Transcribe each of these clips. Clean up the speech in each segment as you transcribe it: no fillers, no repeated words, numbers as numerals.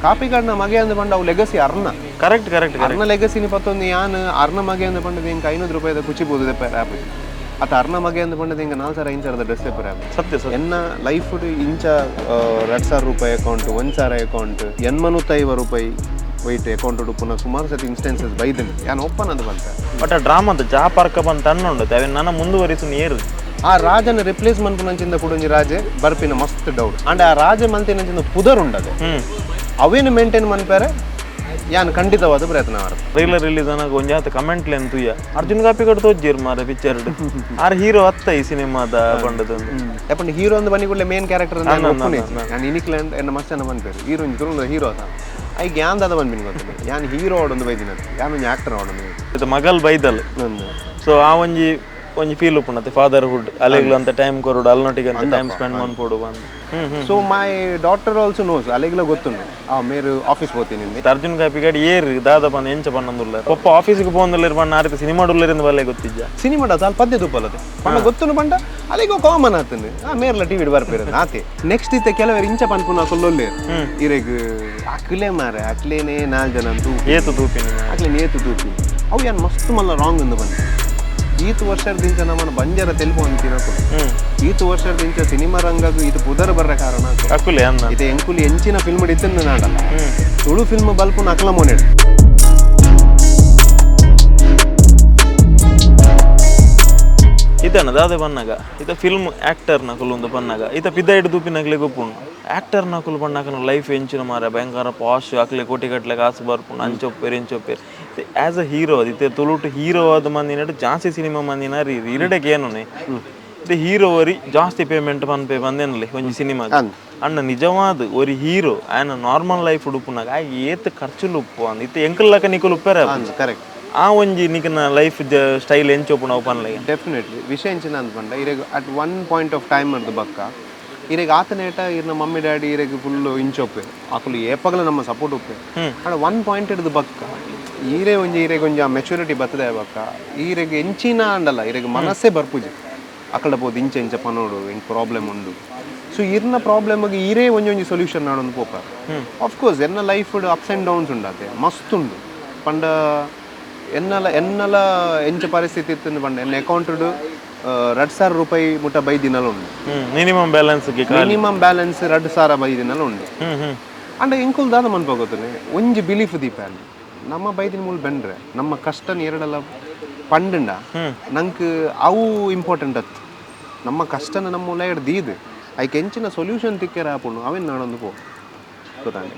ಕಾಪಿಕಾಡ್ನ ಮಗೆ ಅಂದ್ ಪಂಡ ಅವು ಲೆಗಸಿ ಅರ್ನ. ಕರೆಕ್ಟ್ ಕರೆಕ್ಟ್ ಅರ್ನ ಲೆಗಸಿನಿ ಪತ್ತೊಂದು ಯಾನ್ ಅರ್ನ ಮಗೆ ಅಂದ್ ಪಂಡದು ಎಂಕ್ 500 ರೂಪಾಯಿದ ಕುಚಿ ಬೋದು ದೆಪ್ಪರೆ ಆಪುಜಿ. ಅತ್ತ ಅರ್ನ ಮಗೆ ಅಂದ್ ಪಂಡದು ಎಂಕ್ 4000 5000 ಡ್ರೆಸ್ ದೆಪ್ಪರೆ ಆಪುಜಿ. ಸತ್ಯ ಸತ್ಯ. ಎನ್ನ ಲೈಫ್ ಇಂಚ 2000 ರೂಪಾಯಿ ಅಕೌಂಟ್, 1000 ಅಕೌಂಟ್, 850 ರೂಪಾಯಿ ವೈಟ್ ಅಕೌಂಟ್ ಉಪ್ಪುನ ಸುಮಾರು ಸತಿ ಇನ್ಸ್ಟೆನ್ಸಸ್ ಬೈದನು ಯಾನ್ ಓಪನ್ ಅದು ಬಂತ. ಬಟ್ ಆ ಡ್ರಾಮಾದ ಜಾ ಪಾರ್ಕ ಬಂತ ತಣ್ಣುಂಡು ಅವೆನ್ ನನ್ನ ಮುಂದುವರಿಸು ಏರು ಆ ರಾಜನ ರಿಪ್ಲೇಸ್ ಮನ್ಪುನಂಚಿಂದ ಕುಡೊಂಜಿ ರಾಜೆ ಬರ್ಪಿನ ಮಸ್ತ್ ಡೌಟ್. ಅಂಡ್ ಆ ರಾಜೆ ಮಲ್ತಿನಂಚಿಂದ ಪುದರ್ ಉಂಡದೆ ಅವೇನು ಮೇಂಟೈನ್ ಮನ್ಪಾರೆ ಯಾನ್ ಖಂಡಿತವಾದ ಪ್ರಯತ್ನ ಮಾಡ್ತೆ. ಟ್ರೈಲರ್ ರಿಲೀಸ್ ಅನಾಗ ಒಂಜಾತ ಕಮೆಂಟ್ ಲೆನ್ ತುಯ್ಯ ಅರ್ಜುನ್ ಕಾಪಿಕಾಡ್ ತೋಜ್ಜಿರ್ ಮಾರ ಪಿಕ್ಚರ್ ಆರ್ ಹೀರೋ ಅತ್ತ ಈ ಸಿನಿಮಾದ ಪಂಡದೊಂದು. ಯಾಪಂಡ ಹೀರೋ ಅಂದ್ ಬನ್ನಿ ಕೂಡಲೇ ಮೇನ್ ಕ್ಯಾರೆಕ್ಟರ್ ನಾನು ಇನಿಕ್ಲೆಂಡ್ ಎನ್ನ ಮಸ್ತ್ ಜನ ಬಂದ್ಪೇರು ಹೀರೋ ಒಂಜಿ ತುಳುವ ಹೀರೋ ಅದ ಐಕ್ ಯಾನ್ ದಾದ ಬಂದ್ಬಿನ್ ಗೊತ್ತಿಲ್ಲ ಯಾನ್ ಹೀರೋ ಆಡೊಂದು ಬೈದಿನ ಯಾನ್ ಒಂಜಿ ಆಕ್ಟರ್ ಆಡೊಂದು ಇದು ಮಗಲ್ ಬೈದಲ್. ಸೊ ಆ ಒಂಜಿ ಒಂಜಿ ಫೀಲ್ ಉಪ್ಪುಂಡತೆ ಫಾದರ್ಹುಡ್ ಅಲೆಗ್ಲು ಅಂತ ಟೈಮ್ ಕೊರಡು ಅಲ್ನೊಟ್ಟಿಗೆ ಅಂತ ಟೈಮ್ ಸ್ಪೆಂಡ್ ಮನ್ಪೊಡು ಬಂದು. So my daughter also knows ಅಲೆಗ್ಲ ಗೊತ್ತುಂಡು ಆ ಮೇರು ಆಫೀಸ್ ಹೋಗ್ತೀನಿ. ಅರ್ಜುನ್ ಕಾಪಿಕಾಡ್ ಏರ್ ದಾದ ಪಂದ ಎಂಚ ಪನ್ನೊಂದುಲ್ಲ ಪೊಪ್ಪ ಆಫೀಸ್ಗೆ ಪೋಂದುಲ್ಲೇರ್ ಪಣ್ಣ ಆ ರೀತಿ ಸಿನಿಮಾ ಉಲ್ಲೇರಿಂದ ಬಲ್ಲೆ ಗೊತ್ತಿಜ್ಜ ಸಿನಿಮಾ ಅಲ್ಪ ಪದ್ಯ ತುಪ್ಪಲತೆ ಪಂಡ ಗೊತ್ತುಂಡು ಪಂಡ ಅಲೆಗೋ ಕಾಮನ್ ಆತನು ಆ ಮೇರ್ಲ ಟಿವಿ ಬರ್ಪೇರ ಆತೆ. ನೆಕ್ಸ್ಟ್ ಇತ್ತೆ ಕೆಲವರು ಇಂಚ ಪನ್ಪುನ ಕೊಲ್ಲೊಲ್ಲೇರು ಇರೆಗ್ ಅಕ್ಲೆ ಮಾರೆ ಅಕ್ಲೇನೆ 4 ಜನ ತೂ ಏತು ತೂಪಿನಿ ಅಕ್ಲೆ ಏತು ತೂಪಿನಿ ಅವು ಯಾನ್ ಮಸ್ತ್ ಮಲ್ಲ ರಾಂಗ್ ಅಂದು ಬಂದ. ಈತು ವರ್ಷದಿಂಚ ನಮ್ಮನ ಬಂಜಾರ ತೆಲುಪು ಅಂತ ತಿನ್ನಕು ಈತು ವರ್ಷದಿಂಚ ಸಿನಿಮಾ ರಂಗಗ್ ಇದು ಪುದರ್ ಬರ್ರ ಕಾರಣ ಅಕುಲೆ ಅನ್ನ ಇದು ಎಂಕುಲಿ ಎಂಚಿನ ಫಿಲ್ಮ್ ಇತ್ತನ್ನು ನಾಡಲ್ಲ ತುಳು ಫಿಲ್ಮ್ ಬಲ್ಪುನ ಅಕ್ಲ ಮೋನೆಡ್. ಇದನ್ನ ದಾದೆ ಬನ್ನಾಗ ಇತ ಫಿಲ್ಮ್ ಆಕ್ಟರ್ ನಕುಲು ಒಂದು ಬನ್ನಾಗ ಇತ ಪಿದ ಹಿಡಿದು ತೂಪಿನಕ್ಲೆ ಗೊಪ್ಪುಂಡು ಆಕ್ಟರ್ ನಕುಲು ಬಣ್ಣಕನ ಲೈಫ್ ಎಂಚಿನ ಮಾರ ಭಯಂಕರ ಪಾಶ್ ಅಕ್ಲೆ ಕೋಟಿ ಗಟ್ಲೆ ಕಾಸು ಬರ್ಪುಂಡು ಅಂಚೊಪ್ಪೇರು ಇಂಚೊಪ್ಪೇರು ಆ್ಯಸ್ ಅ ಹೀರೋ ಅದು ಇತ್ತೆ ತುಳುಟು ಹೀರೋ ಆದ ಮಂದಿನಟ್ಟು ಜಾಸ್ತಿ ಸಿನಿಮಾ ಮಂದಿನ ರೀ ಇರಡಕ್ಕೆ ಏನನೆ ಇತ್ತೆ ಹೀರೋ ವರಿ ಜಾಸ್ತಿ ಪೇಮೆಂಟ್ ಪನ್ಪೆ ಬಂದೇನಲ್ಲಿ ಒಂಜಿ ಸಿನಿಮಾ ಅಣ್ಣ ನಿಜವಾದ ಒರಿ ಹೀರೋ ಆಯನ ನಾರ್ಮಲ್ ಲೈಫ್ ಉಡುಪುನಾಗ ಆಯ್ ಏತ್ ಖರ್ಚುಲು ಉಪ್ಪು ಅಂದ್ ಇತ್ತೆ ಎಂಕಲ್ಲಕ ನಿಕುಲು ಉಪ್ಪೇರ ಕರೆಕ್ಟ್. ಆ ಒಂಜಿ ನಿಕನ ಲೈಫ್ ಸ್ಟೈಲ್ ಎಂಚೊಪ್ಪು ನಾವು ಪನ್ಲೆ. ಡೆಫಿನೆಟ್ಲಿ ವಿಷಯ ಎಂಚಿನ ಅಂದ್ ಪಂಡ ಇರೆಗ್ at one point of time ಅರ್ದು ಬಕ್ಕ ಇರೆಗ್ ಆತನೇಟ ಇರ್ನ ಮಮ್ಮಿ ಡ್ಯಾಡಿ ಇರೆಗ್ ಫುಲ್ ಇಂಚೊಪ್ಪೆ ಅಕುಲು ಏಪಗಲ ನಮ್ಮ ಸಪೋರ್ಟ್ ಉಪ್ಪೆ. ಅಂಡ ಒನ್ ಪಾಯಿಂಟ್ ಹಿಡ್ದು ಬಕ್ಕ ಈರೇ ಒಂಜಿ ಇರೆಗ್ ಒಂಜಿ ಆ ಮೆಚುರಿಟಿ ಬರ್ತದೆ ಬಕ್ಕ ಈರೆಗ್ ಎಂಚಿನ ಅಂಡಲ್ಲ ಇರೆಗ್ ಮನಸ್ಸೇ ಬರ್ಪುಜಿ ಅಕಡ ಪೋದು ಇಂಚ ಇಂಚ ಪನೋಡು ಎಂಕ್ ಪ್ರಾಬ್ಲಮ್ ಉಂಡು. ಸೊ ಇರ್ನ ಪ್ರಾಬ್ಲಮ್ಗೆ ಈರೇ ಒಂಜಿ ಒಂಜಿ ಸೊಲ್ಯೂಷನ್ ನಾಡೊಂದು ಪೋಪ. ಆಫ್ಕೋರ್ಸ್ ಎನ್ನ ಲೈಫ್ ಅಪ್ಸ್ ಆ್ಯಂಡ್ ಡೌನ್ಸ್ ಉಂಡಾತೆ ಮಸ್ತ್ ಉಂಡು ಪಂಡ ಎನ್ನಲ ಎನ್ನಲ ಎಂಚ ಪರಿಸ್ಥಿತಿ ಇತ್ತು ಪಂಡ ಎನ್ನ ಅಕೌಂಟ್ 2000 ರೂಪಾಯಿ ಮುಟ್ಟ ಬೈದಿನಲ ಉಂಡು. ಮಿನಿಮಮ್ ಬ್ಯಾಲೆನ್ಸ್ ಮಿನಿಮಮ್ ಬ್ಯಾಲೆನ್ಸ್ 2000 ಬೈದಿನಲ ಉಂಡು. ಅಂಡ ಎಂಕುಲ್ ದಾದ ಮನ್ಪೋಗೋತಾನೆ ಒಂಜಿ ಬಿಲೀಫ್ ದೀಪ ನಮ್ಮ ಬೈದಿನ ಮೂಲ ಬೆಂಡ್ರೆ ನಮ್ಮ ಕಷ್ಟನ ಎರಡಲ್ಲ ಪಂಡಂಡ ನಂಗೆ ಅವು ಇಂಪಾರ್ಟೆಂಟ್ ಅತ್ತು ನಮ್ಮ ಕಷ್ಟನ ನಮ್ಮ ಮೂಲ ಎರಡು ದೀದು ಐಕ್ ಎಂಚಿನ ಸೊಲ್ಯೂಷನ್ ತಿಕ್ಕೇರ ಆಪುಂಡು ಅವೇನು ನಾಡೊಂದು ಪೋ ಗೊತ್ತಾಂಡೆ.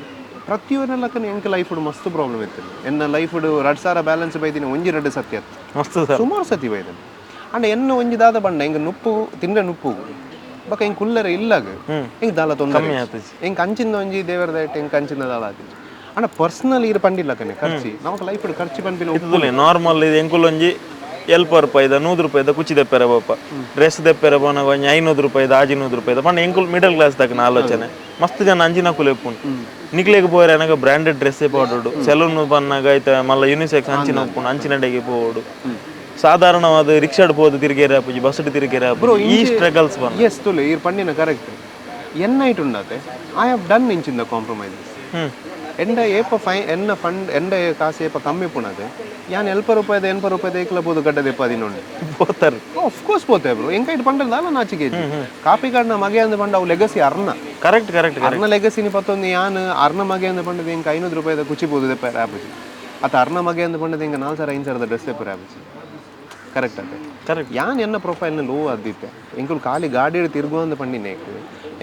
ಪ್ರತಿಯೊಂದಲ್ಲಕ್ಕನ ಎಂಕ್ ಲೈಫ್ ಮಸ್ತ್ ಪ್ರಾಬ್ಲಮ್ ಇತ್ತು. ಎನ್ನ ಲೈಫ್ 2000 ಬ್ಯಾಲೆನ್ಸ್ ಬೈದಿನ ಒಂಜಿ ರಡ್ಡು ಸತ್ಯ ಮಸ್ತ್ ಸುಮಾರು ಸತಿ ಬೈದನ. ಅಂಡ ಎನ್ನ ಒಂಜಿ ದಾದ ಬಂಡ ಎಂಕ್ ನುಪ್ಪು ತಿಂದ್ರೆ ನುಪ್ಪು ಬೊಕ ಎಂಕ್ ಕುಲ್ಲರೆ ಇಲ್ಲಾಗ ಎಂಕ್ ದಾಲ ತೊಂದರೆ ಎಂಕ್ ಅಂಚಿಂದ ಒಂಜಿ ದೇವರ ದಯಟ್ ಎಂಕ್ ಅಂಚಿಂದ ದಾಲ ಆತಿಜಿ. ಅಂಡ ಪರ್ಸನಲ್ ಈರ್ ಪಂಡಿಲ್ಲಕನೆ ಖರ್ಚಿ ನಮಕ್ ಲೈಫ್ ಖರ್ಚು ಪನ್ಪಿನ ನಾರ್ಮಲ್ ಇದು ಎಂಕುಲ್ ಒಂಜಿ ಎಲ್ಪ ರೂಪಾಯಿದ 100 ರೂಪಾಯಿದ ಕುಚಿ ದೆಪ್ಪೆರ ಬಾಪ ಡ್ರೆಸ್ ದೆಪ್ಪೆರ ಪೋನಾಗ ಒಂಜಿ 500 ರೂಪಾಯಿದ 600 ರೂಪಾಯಿದ ಪಂಡ ಎಂಕುಲ್ ಮಿಡಲ್ ಕ್ಲಾಸ್ ದಕ್ಕನ ಆಲೋಚನೆ ಮಸ್ತ್ ಜನ ಅಂಚಿನ ಕುಲೆಪ್ಪುಂಡು ನಿಕ್ಲೆಗ್ ಪೋಯರೆ ಅನಗ ಬ್ರಾಂಡೆಡ್ ಡ್ರೆಸ್ಸೇ ಪಾಡೋಡು ಸೆಲೂನ್ ಪನ್ನಾಗ ಐತ ಮಲ್ಲ ಯುನಿಸೆಕ್ಸ್ ಅಂಚಿನ ಉಪ್ಪುಂಡು ಅಂಚಿನಡೆಗೆ ಪೋವೊಡು ಸಾಧಾರಣವಾದ ರಿಕ್ಷಾಡ್ ಪೋದು ತಿರುಗೇರ ಆಪುಜಿ ಬಸ್ ತಿರುಗೇರ ಆಪುಜಿ ಈ ಸ್ಟ್ರಗಲ್ಸ್ ಬಂದು. ಎಸ್ ತುಲೆ ಈರ್ ಪಂಡಿನ ಕರೆಕ್ಟ್ ಎನ್ನ ಐಟ್ ಉಂಡಾತೆ I have done ಇಂಚಿಂದ ಕಾಂಪ್ರಮೈಸಸ್ ಎಂಡ ಏಪ ಫೈ ಎನ್ನ ಫಂಡ್ ಎಂಡ ಕಾಸು ಏಪ ಕಮ್ಮಿ ಪುಣದೆ ಯಾನ್ ಎಲ್ಪ ರೂಪಾಯಿದ 80 ರೂಪಾಯಿದ ಏಕ್ಲ ಪೋದು ಗಡ್ಡ ದೆಪ್ಪ ದಿನ ಪೋತಾರೆ ಆಫ್ ಕೋರ್ಸ್ ಪೋತೆ ಬ್ರೋ ಎಂಕೈಟ್ ಪಂಡಲ್ ದಾಲ ನಾಚಿಕೆ ಕಾಪಿಕಾಡ್ನ ಮಗೆ ಅಂದ್ ಪಂಡ ಅವು ಲೆಗಸಿ ಅರ್ನ. ಕರೆಕ್ಟ್ ಕರೆಕ್ಟ್ ಅರ್ನ ಲೆಗಸಿನಿ ಪತ್ತೊಂದು ಯಾನ್ ಅರ್ನ ಮಗೆ ಅಂದ್ ಪಂಡದು ಎಂಕ್ 500 ರೂಪಾಯಿದ ಕುಚಿ ಬೋದು ದೆಪ್ಪರೆ ಆಪುಜಿ. ಅತ್ತ ಅರ್ನ ಮಗೆ ಅಂದ್ ಪಂಡದು ಎಂಕ್ 4000 5000 ಡ್ರೆಸ್ ದೆಪ್ಪರೆ ಆಪುಜಿ. ಕರೆಕ್ಟ್ ಅತ್ತೆ ಕರೆಕ್ಟ್. ಯಾನ್ ಎನ್ನ ಪ್ರೊಫೈಲ್ನ ಲೋ ಅದ್ದಿತ್ತೆ ಎಂಕುಲು ಖಾಲಿ ಗಾಡಿ ತಿರುಗು ಅಂದ್ ಪಂಡಿನೇಕ್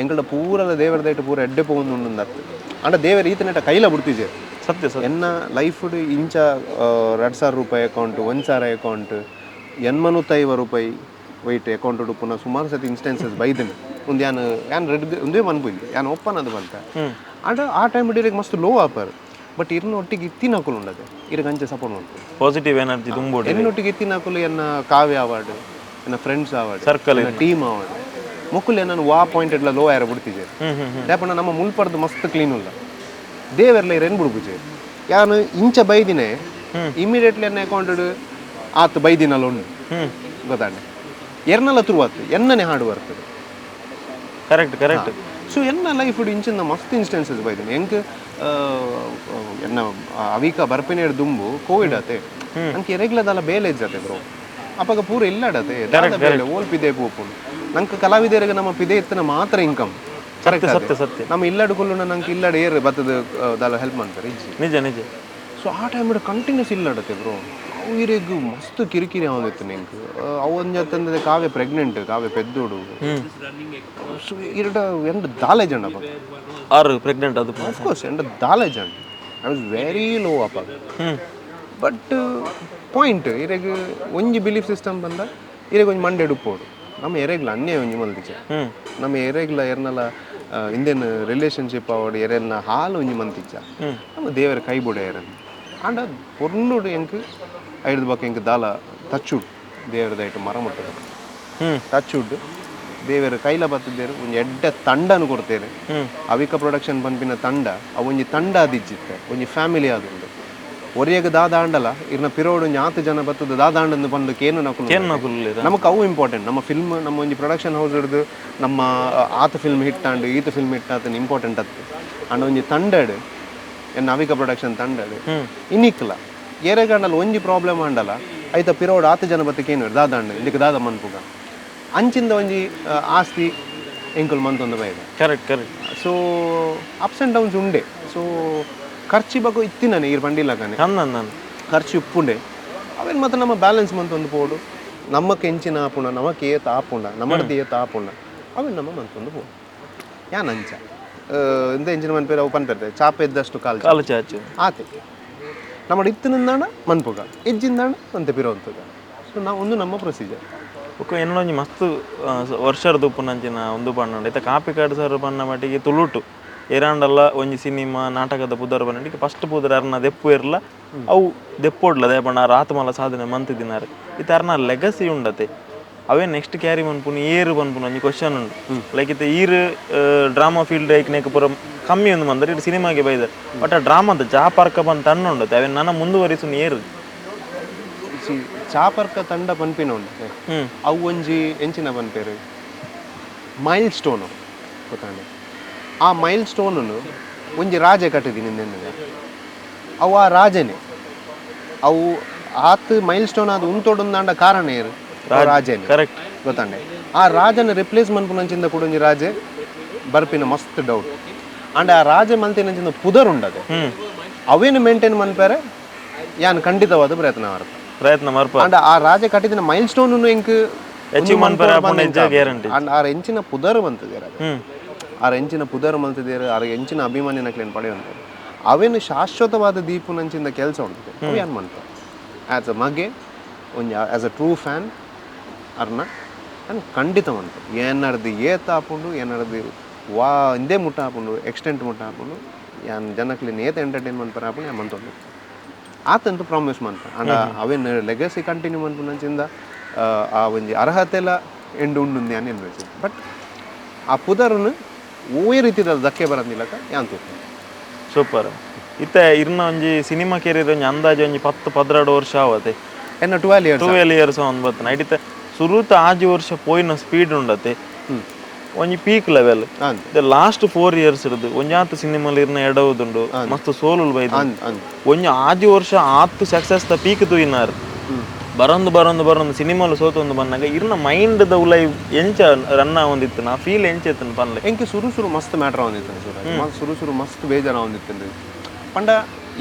ಎಂಕಲ್ಡ ಪೂರದ ದೇವರ ದಯಟ್ ಪೂರ ಎಡ್ಡೆ ಪೋವೊಂದು ಉಂಡು ಅತ್ತು ಅಂಡ ದೇವರ ಈತನೆಟ ಕೈಲ ಬಿಡ್ತಿಜೆ. ಸತ್ಯ ಸತ್ಯ. ಎನ್ನ ಲೈಫ್ ಇಂಚ 2000 ರೂಪಾಯಿ ಅಕೌಂಟ್, 1000 ಅಕೌಂಟ್, 850 ರೂಪಾಯಿ ವೈಟ್ ಅಕೌಂಟ್ ಉಪ್ಪುನ ಸುಮಾರು ಸತಿ ಇನ್ಸ್ಟೆನ್ಸಸ್ ಬೈದನು ಒಂದು ಯಾನ್ ಯಾನ್ ರೆಡ್ ಒಂದೇ ಮನ್ಪುಜಿ ಯಾನ್ ಓಪನ್ ಅದು ಬಂತ. ಅಂಡ ಆ ಟೈಮ್ ಇಡೀ ಮಸ್ತ್ ಲೋ ಆಪರ್ ಬಟ್ ಇರ್ನ ಒಟ್ಟಿಗೆ ಇತ್ತಿನಕುಲು ಉಂಡದೆ ಇರ್ಗೆ ಅಂಚೆ ಸಪೋರ್ಟ್ ಮಾಡ್ತಾರೆ ಪಾಸಿಟಿವ್ ಎನರ್ಜಿ ತುಂಬೋಡು ಎನ್ನೊಟ್ಟಿಗೆ ಇತ್ತಿನಕುಲು ಎನ್ನ ಕಾವ್ಯ ಅವಾರ್ಡ್ ಎನ್ನ ಫ್ರೆಂಡ್ಸ್ ಅವಾರ್ಡ್ ಸರ್ಕಲ್ ಎನ್ನ ಟೀಮ್ ಅವಾರ್ಡ್ ಮೊಕ್ಕುಲು ಎನ್ನನ್ನು ವಾ ಪಾಯಿಂಟ್ ಎಡ್ಲ ಲೋ ಆಯರ ಬಿಡ್ತಿಜೆ. ಯಾಪಂಡ ನಮ್ಮ ಮುಲ್ಪರ್ದು ಮಸ್ತ್ ಕ್ಲೀನ್ ಉಲ್ಲ ದೇವೆರ್ಲ ಇರೇನು ಬಿಡ್ಪುಜೆ ಯಾನು ಇಂಚ ಬೈದಿನೇ ಇಮಿಡಿಯೇಟ್ಲಿ ಎನ್ನ ಅಕೌಂಟ್ ಆತು ಬೈದಿನಲ್ಲ ಉಂಡು ಗೊತ್ತಾಂಡೆ ಎರ್ನಲ್ಲ ತುರುವಾತು ಎನ್ನನೆ ಹಾಡು ಬರ್ತದೆ. Correct correct. ಸೊ ಎನ್ನ ಲೈಫ್ ಇಂಚಿನ ಮಸ್ತ್ ಇನ್ಸ್ಟೆನ್ಸಸ್ ಬೈದಿನಿ. ಎಂಕ್ ಎನ್ನ ಅವಿಕ ಬರ್ಪಿನೇಡ್ ದುಂಬು ಕೋವಿಡ್ ಆತೆ, ನಂಗೆ ಎರೆಗ್ಲದಲ್ಲ ಬೇಲೆ ಇಜ್ಜತೆ ಬ್ರೋ. ಅಪಗ ಪೂರ ಇಲ್ಲಡತೆ ದಾದ ಬೇಲೆ, ಓಲ್ ಪಿದೆ ಪೋಪುಂಡು. ನಂಗೆ ಕಲಾವಿದರಿಗೆ ನಮ್ಮ ಪಿದೆ ಇತ್ತಿನ ಮಾತ್ರ ಇನ್ಕಮ್. ಕರೆಕ್ಟ್? ಸತ್ಯ ಸತ್ಯ. ನಮ್ಮ ಇಲ್ಲಡು ಕುಲ್ಲುನ ನಂಗೆ ಇಲ್ಲಡ ಏರ್ ಬತ್ತದ ದಾಲ ಹೆಲ್ಪ್ ಮಾಡ್ತಾರೆ ಇಜ್ಜಿ. ನಿಜ ನಿಜ. ಸೊ ಆ ಟೈಮ್ ಕಂಟಿನ್ಯೂಸ್ ಇಲ್ಲಡತೆ ಬ್ರೋ. ಅವು ಇರೆಗ್ ಮಸ್ತ್ ಕಿರಿಕಿರಿ ಆವೊಂದಿತ್ತು ನಿಂಕ್. ಅವು ಒಂಜಿ ಅತ್ತಂದ್ರೆ ಕಾವ್ಯ ಪ್ರೆಗ್ನೆಂಟ್, ಕಾವ್ಯ ಪೆದ್ದೋಡು. ಸೊ ಇರಡ ಎಂಡ್ ದಾಲೆ ಜಂಡ ಅಪ್ಪ. ಆರು ಪ್ರೆಗ್ನೆಂಟ್ ಅದು. ಆಫ್ ಕೋರ್ಸ್, ಎಂಡ ದಾಲೆ ಜಂಡ. I was very low ಅಪ್ಪ. ಬಟ್ ಪಾಯಿಂಟ್ ಇರೆಗ್ ಒಂಜಿ ಬಿಲೀಫ್ ಸಿಸ್ಟಮ್ ಬಂದ ಇರೆಗ್ ಒಂಜಿ ಮಂಡೆ ಉಪ್ಪೋಡು. ನಮ್ಮ ಎರೆಗ್ಲ ಅನ್ಯಾಯ ಒಂಜಿ ಮಲ್ದಿಜೆ. ನಮ್ಮ ಎರೆಗ್ಲ ಎರ್ನಲ ಇಂದೇನು ರಿಲೇಶನ್ಶಿಪ್ ಅವಡು ಎರೆಲ್ನ ಹಾಲು ಒಂಜಿ ಮಂತಿಜ್ಜ. ನಮ್ಮ ದೇವರ ಕೈ ಬುಡ ಎರನ್. ಆಂಡ ಪೊರ್ಲುಡು ಎಂಕ್ ಐಡ್ದು ಬೊಕ್ಕ ಎಂಕ್ ದಾಲ ತಚ್ಚುಡು ದೇವರ ದಯಟು ಮರ ಮುಟ್ಟದ. ತಚ್ಚುಡ್ಡು ದೇವರ ಕೈಲ ಬತ್ತಿದ್ದೇರು ಒಂಜಿ ಎಡ್ಡೆ ತಂಡನು ಕೊಡ್ತೇನೆ. ಅವಿಕ ಪ್ರೊಡಕ್ಷನ್ ಪನ್ಪಿನ ತಂಡ ಅವು ಒಂಜಿ ತಂಡ ಆದಿಜ್ಜಿತ್ತೆ, ಒಂಜಿ ಫ್ಯಾಮಿಲಿ ಆದುಂಡು. ಒರಿಯಗ ದಾದ ಆಂಡಲ ಇರ್ನ ಪಿರೋಡು ಒಂಜಿ ಆತು ಜನ ಬತ್ತದ ದಾದ ಆಂಡಂದು ಪಂದು ಕೇನು ನಕುಲು. ನಮಕ್ ಅವು ಇಂಪಾರ್ಟೆಂಟ್. ನಮ್ಮ ಫಿಲ್ಮ್, ನಮ್ಮ ಒಂಜಿ ಪ್ರೊಡಕ್ಷನ್ ಹೌಸ್ ಹಿಡ್ದು ನಮ್ಮ ಆತ ಫಿಲ್ಮ್ ಹಿಟ್ ಆಂಡ್ ಈತ ಫಿಲ್ಮ್ ಹಿಟ್ ಆತನ ಇಂಪಾರ್ಟೆಂಟ್ ಅತ್ತು. ಅಂಡ್ ಒಂಜಿ ತಂಡಡ್ ಎನ್ನ ಅವಿಕ ಪ್ರೊಡಕ್ಷನ್ ತಂಡಡ್ ಇನ್ನಿಕ್ಲ ಏರೆಗಂಡಲ ಒಂಜಿ ಪ್ರಾಬ್ಲಮ್ ಆಂಡಲ ಐತ ಪಿರೋಡು ಆತ ಜನ ಬತ್ತಕ್ಕೆ ಏನು ದಾದ ಆಂಡ್ ಇಂದಕ್ಕೆ ದಾದ ಮನ್ಪುಗ ಅಂಚಿಂದ ಒಂಜಿ ಆಸ್ತಿ ಎಂಕುಲು ಮಂತೊಂದು ಬೈದ. Correct correct. So ups and downs ಉಂಡೆ. ಸೊ ಖರ್ಚಿ ಬಗ್ಗು ಇತ್ತಿನಾನೆ ಈರ್ ಬಂಡಿಲ್ಲಗಾನೆ. ಅಂದ ಖರ್ಚು ಉಪ್ಪುಂಡೆ. ಅವೇನು ಮಾತ್ರ ನಮ್ಮ ಬ್ಯಾಲೆನ್ಸ್ ಮಂತೊಂದು ಪೋಡು. ನಮ್ಮಕ್ಕೆ ಎಂಚಿನ ಆಪುಂಡ, ನಮಕ್ ಏತ್ ಆಪುಂಡ, ನಮ್ಮಡ್ದು ಏತ್ ಆಪುಂಡ ಅವೇನು ನಮ್ಮ ಮಂತೊಂದು ಪೋಡು. ಯಾನ್ ಅಂಚ ಇಂದ ಎಂಚಿನ ಮನ್ಪೇರು ಅವು ಪನ್ಪೆರ್ತೆ ಚಾಪೆ ಇದ್ದಷ್ಟು ಕಾಲು ಕಾಲು ಚಾಚು. ಆತೆ ನಮ್ಮ ಇತ್ತಿನಿಂದಾಣ ಮನ್ಪುಗ ಇಜ್ಜಿಂದಾಣ ಅಂತೆ ಪಿರೋಂತುಗ. ಸೊ ನಾವು ಒಂದು ನಮ್ಮ ಪ್ರೊಸೀಜರ್. ಬೊಕ್ಕ ಎನ್ನೊಂಜಿ ಮಸ್ತ್ ವರ್ಷದ ಉಪ್ಪುನಂಚಿನ ಒಂದು ಪಣ್ಣುಂಡು. ಇತ್ತೆ ಕಾಪಿಕಾಡ್ ಸರ್ ಪನ್ನ ಮಟ್ಟಿಗೆ ತುಳುಟು ಏರಾಂಡಲ್ಲ ಒಂಜಿ ಸಿನಿಮಾ ನಾಟಕದ ಪುದರ್ ಪನ್ನಡಿಗೆ ಫಸ್ಟ್ ಪುದರ್ ಅರ್ನ ದೆಪ್ಪು ಇರ್ಲ ಅವು ದೆಪ್ಪೋಡ್ಲ ದಯ ಪಂಡ ಆರ್ ಆತ್ಮಲ ಸಾಧನೆ ಮಂತಿದಿನಾರು. ಇತ್ತೆ ಅರ್ನ ಲೆಗಸಿ ಉಂಡತೆ, ಅವೇ ನೆಕ್ಸ್ಟ್ ಕ್ಯಾರಿ ಮನ್ಪುನು ಏರು ಪನ್ಪುನು ಒಂಜಿ ಕ್ವಶನ್ ಉಂಡು. ಲೈಕ್ ಇತ್ತೆ ಈರ್ ಡ್ರಾಮಾ ಫೀಲ್ಡ್ ಐಕ್ನೇಕ ಪೂರ ಕಮ್ಮಿ ಒಂದು ಬಂದರೆ ಇಟ್ಟು ಸಿನಿಮಾಗೆ ಬೈದಾರೆ. ಬಟ್ ಆ ಡ್ರಾಮಾದ ಚಾಪರ್ಕ ಬಂದು ತಣ್ಣ ಉಂಡತೆ, ಅವೇ ನನ್ನ ಮುಂದುವರಿಸುನು ಏರು? ಚಾಪರ್ಕ ತಂಡ ಪನ್ಪಿನ ಉಂಡು. ಅವು ಒಂಜಿ ಎಂಚಿನ ಪನ್ಪೇರು ಮೈಲ್ ಸ್ಟೋನು ಗೊತ್ತಾಂಡೆ. ಆ ಮೈಲ್ ಸ್ಟೋನನ್ನು ಒಂಜಿ ರಾಜೆ ಕಟ್ಟಿದ್ದೀನಿ ನಿನ್ನೆ. ಅವು ಆ ರಾಜನೇ ಅವು ಆತ್ ಮೈಲ್ ಸ್ಟೋನ್ ಅದು ಉಂತೊಡೊಂದಾಂಡ ಕಾರಣ ಏರು? ರಾಜನೇ. ಕರೆಕ್ಟ್. ಗೊತ್ತಾಂಡೆ. ಆ ರಾಜನ ರಿಪ್ಲೇಸ್ ಮನ್ಪುನಂಚಿಂದ ಕೂಡ ಒಂಜಿ ರಾಜೆ ಬರ್ಪಿನ ಮಸ್ತ್ ಡೌಟ್. ಅಂಡ್ ಆ ರಾಜೆ ಮಲ್ತಿನಂಚಿಂದ ಪುದರ್ ಉಂಡದೆ ಅವೇನು ಮೇಂಟೈನ್ ಮನ್ಪೇರೆ ಯಾನ್ ಖಂಡಿತವಾದ ಪ್ರಯತ್ನ ಮಾಡ್ತೆ. ಪ್ರಯತ್ನ ಮರ್ಪ. ಅಂಡ್ ಆ ರಾಜೆ ಕಟ್ಟಿದಿನ ಮೈಲ್ ಸ್ಟೋನ್ ಎಂಕ್ ಅಚೀವ್ ಮನ್ಪೆರೆ ಆಪುಂಡು ಇಜ್ಜಾ ಗ್ಯಾರಂಟಿ. ಅಂಡ್ ಆರ್ ಎಂಚಿನ ಪುದರ್ ಮಂತದೇರ್ ಅದು. ಆರ್ ಎಂಚಿನ ಪುದರ್ ಮಂತದೇರ್, ಆರ್ ಎಂಚಿನ ಅಭಿಮಾನಿನಕ್ಲೇನ್ ಪಡೆಯುವಂಥದ್ದು ಅವೇನು ಶಾಶ್ವತವಾದ ದೀಪುನಂಚಿಂದ ಕೆಲಸ ಉಂಟು. ಅವು ಯಾನ್ ಮನ್ಪ ಆ್ಯಸ್ ಅ ಮಗೆ ಒಂಜಿ as a true fan ಅರ್ನ ನಾನು ಖಂಡಿತ ಮನ್ಪ. ಏನಾರ್ದು ಏತ್ ಆಪುಂಡು, ಏನಾರ್ದು ವಾ ಇಂದೇ ಮುಟ್ಟ ಆಪುಂಡು, ಎಕ್ಸ್ಟೆಂಟ್ ಮುಟ್ಟ ಆಪುಂಡು, ಯಾನ್ ಜನಕ್ಲೆನ್ ಏತ್ ಎಂಟರ್ಟೈನ್ ಮನ್ಪರ ಆಪುಂಡು ಯಾನ್ ಮಂತೊಂದು ಆತಂತೂ ಪ್ರಾಮಿಸ್ ಮನ್ಪ. ಅಂಡ ಅವೇನು ಲೆಗಸಿ ಕಂಟಿನ್ಯೂ ಮನ್ಪುನಂಚಿಂದ ಆ ಒಂಜಿ ಅರ್ಹತೆಲ ಎಂಡು ಉಂಡು ಯಾನ್ ಎನ್ನುವೆ. ಬಟ್ ಆ ಪುದರ್ನು ಓವೇ ರೀತಿದ ಧಕ್ಕೆ ಬರಂದಿಲ್ಲಕ ಯಾನ್ ತೂಪ. ಸೂಪರ್. ಇತ್ತೆ ಇರ್ನ ಒಂಜಿ ಸಿನಿಮಾ ಕೆರಿಯರ್ ಒಂಜಿ ಅಂದಾಜು ಒಂಜಿ 10-12 ವರ್ಷ ಆವತೆ. ಎನ್ನ 12 ಇಯರ್ಸ್. 12 ಇಯರ್ಸ್ ಒಂದು ಬತ್ತನ. ಇತ್ತೆ ಸುರುತ ಆಜಿ ವರ್ಷ ಪೋಯಿನ ಸ್ಪೀಡ್ ಉಂಡತೆ ಒಂಜಿ ಪೀಕ್ ಲೆವೆಲ್. ಅಂದ್. ಲಾಸ್ಟ್ 4 ಇಯರ್ಸ್ ಇರುದು ಒಂಜಾತ್ ಸಿನಿಮಾಲ್ ಇರ್ನ ಎಡವುದುಂಡು, ಮಸ್ತ್ ಸೋಲುಲು ಬೈದು. ಅಂದ್ ಅಂದ್. ಒಂಜಿ ಆಜಿ ವರ್ಷ ಆತ್ ಸಕ್ಸಸ್ ದ ಪೀಕ್ ತೂಯಿನಾರ್. ಬರೊಂದು ಬರೊಂದು ಬರೊಂದು ಸಿನಿಮಾಲು ಸೋತೊಂದು ಬಂದಾಗ ಇರ್ನ ಮೈಂಡ್ ದ ಉಲೈ ಎಂಚ ರನ್ ಆವೊಂದಿತ್ತು, ನಾ ಫೀಲ್ ಎಂಚ ಇತ್ತು ಪನ್ಲೆ? ಎಂಕ್ ಸುರು ಸುರು ಮಸ್ತ್ ಮ್ಯಾಟರ್ ಆವೊಂದಿತ್ತು ಸೂರಜ್. ಮಸ್ತ್ ಸುರು ಸುರು ಮಸ್ತ್ ಬೇಜಾರ್ ಆವೊಂದಿತ್ತು. ಪಂಡ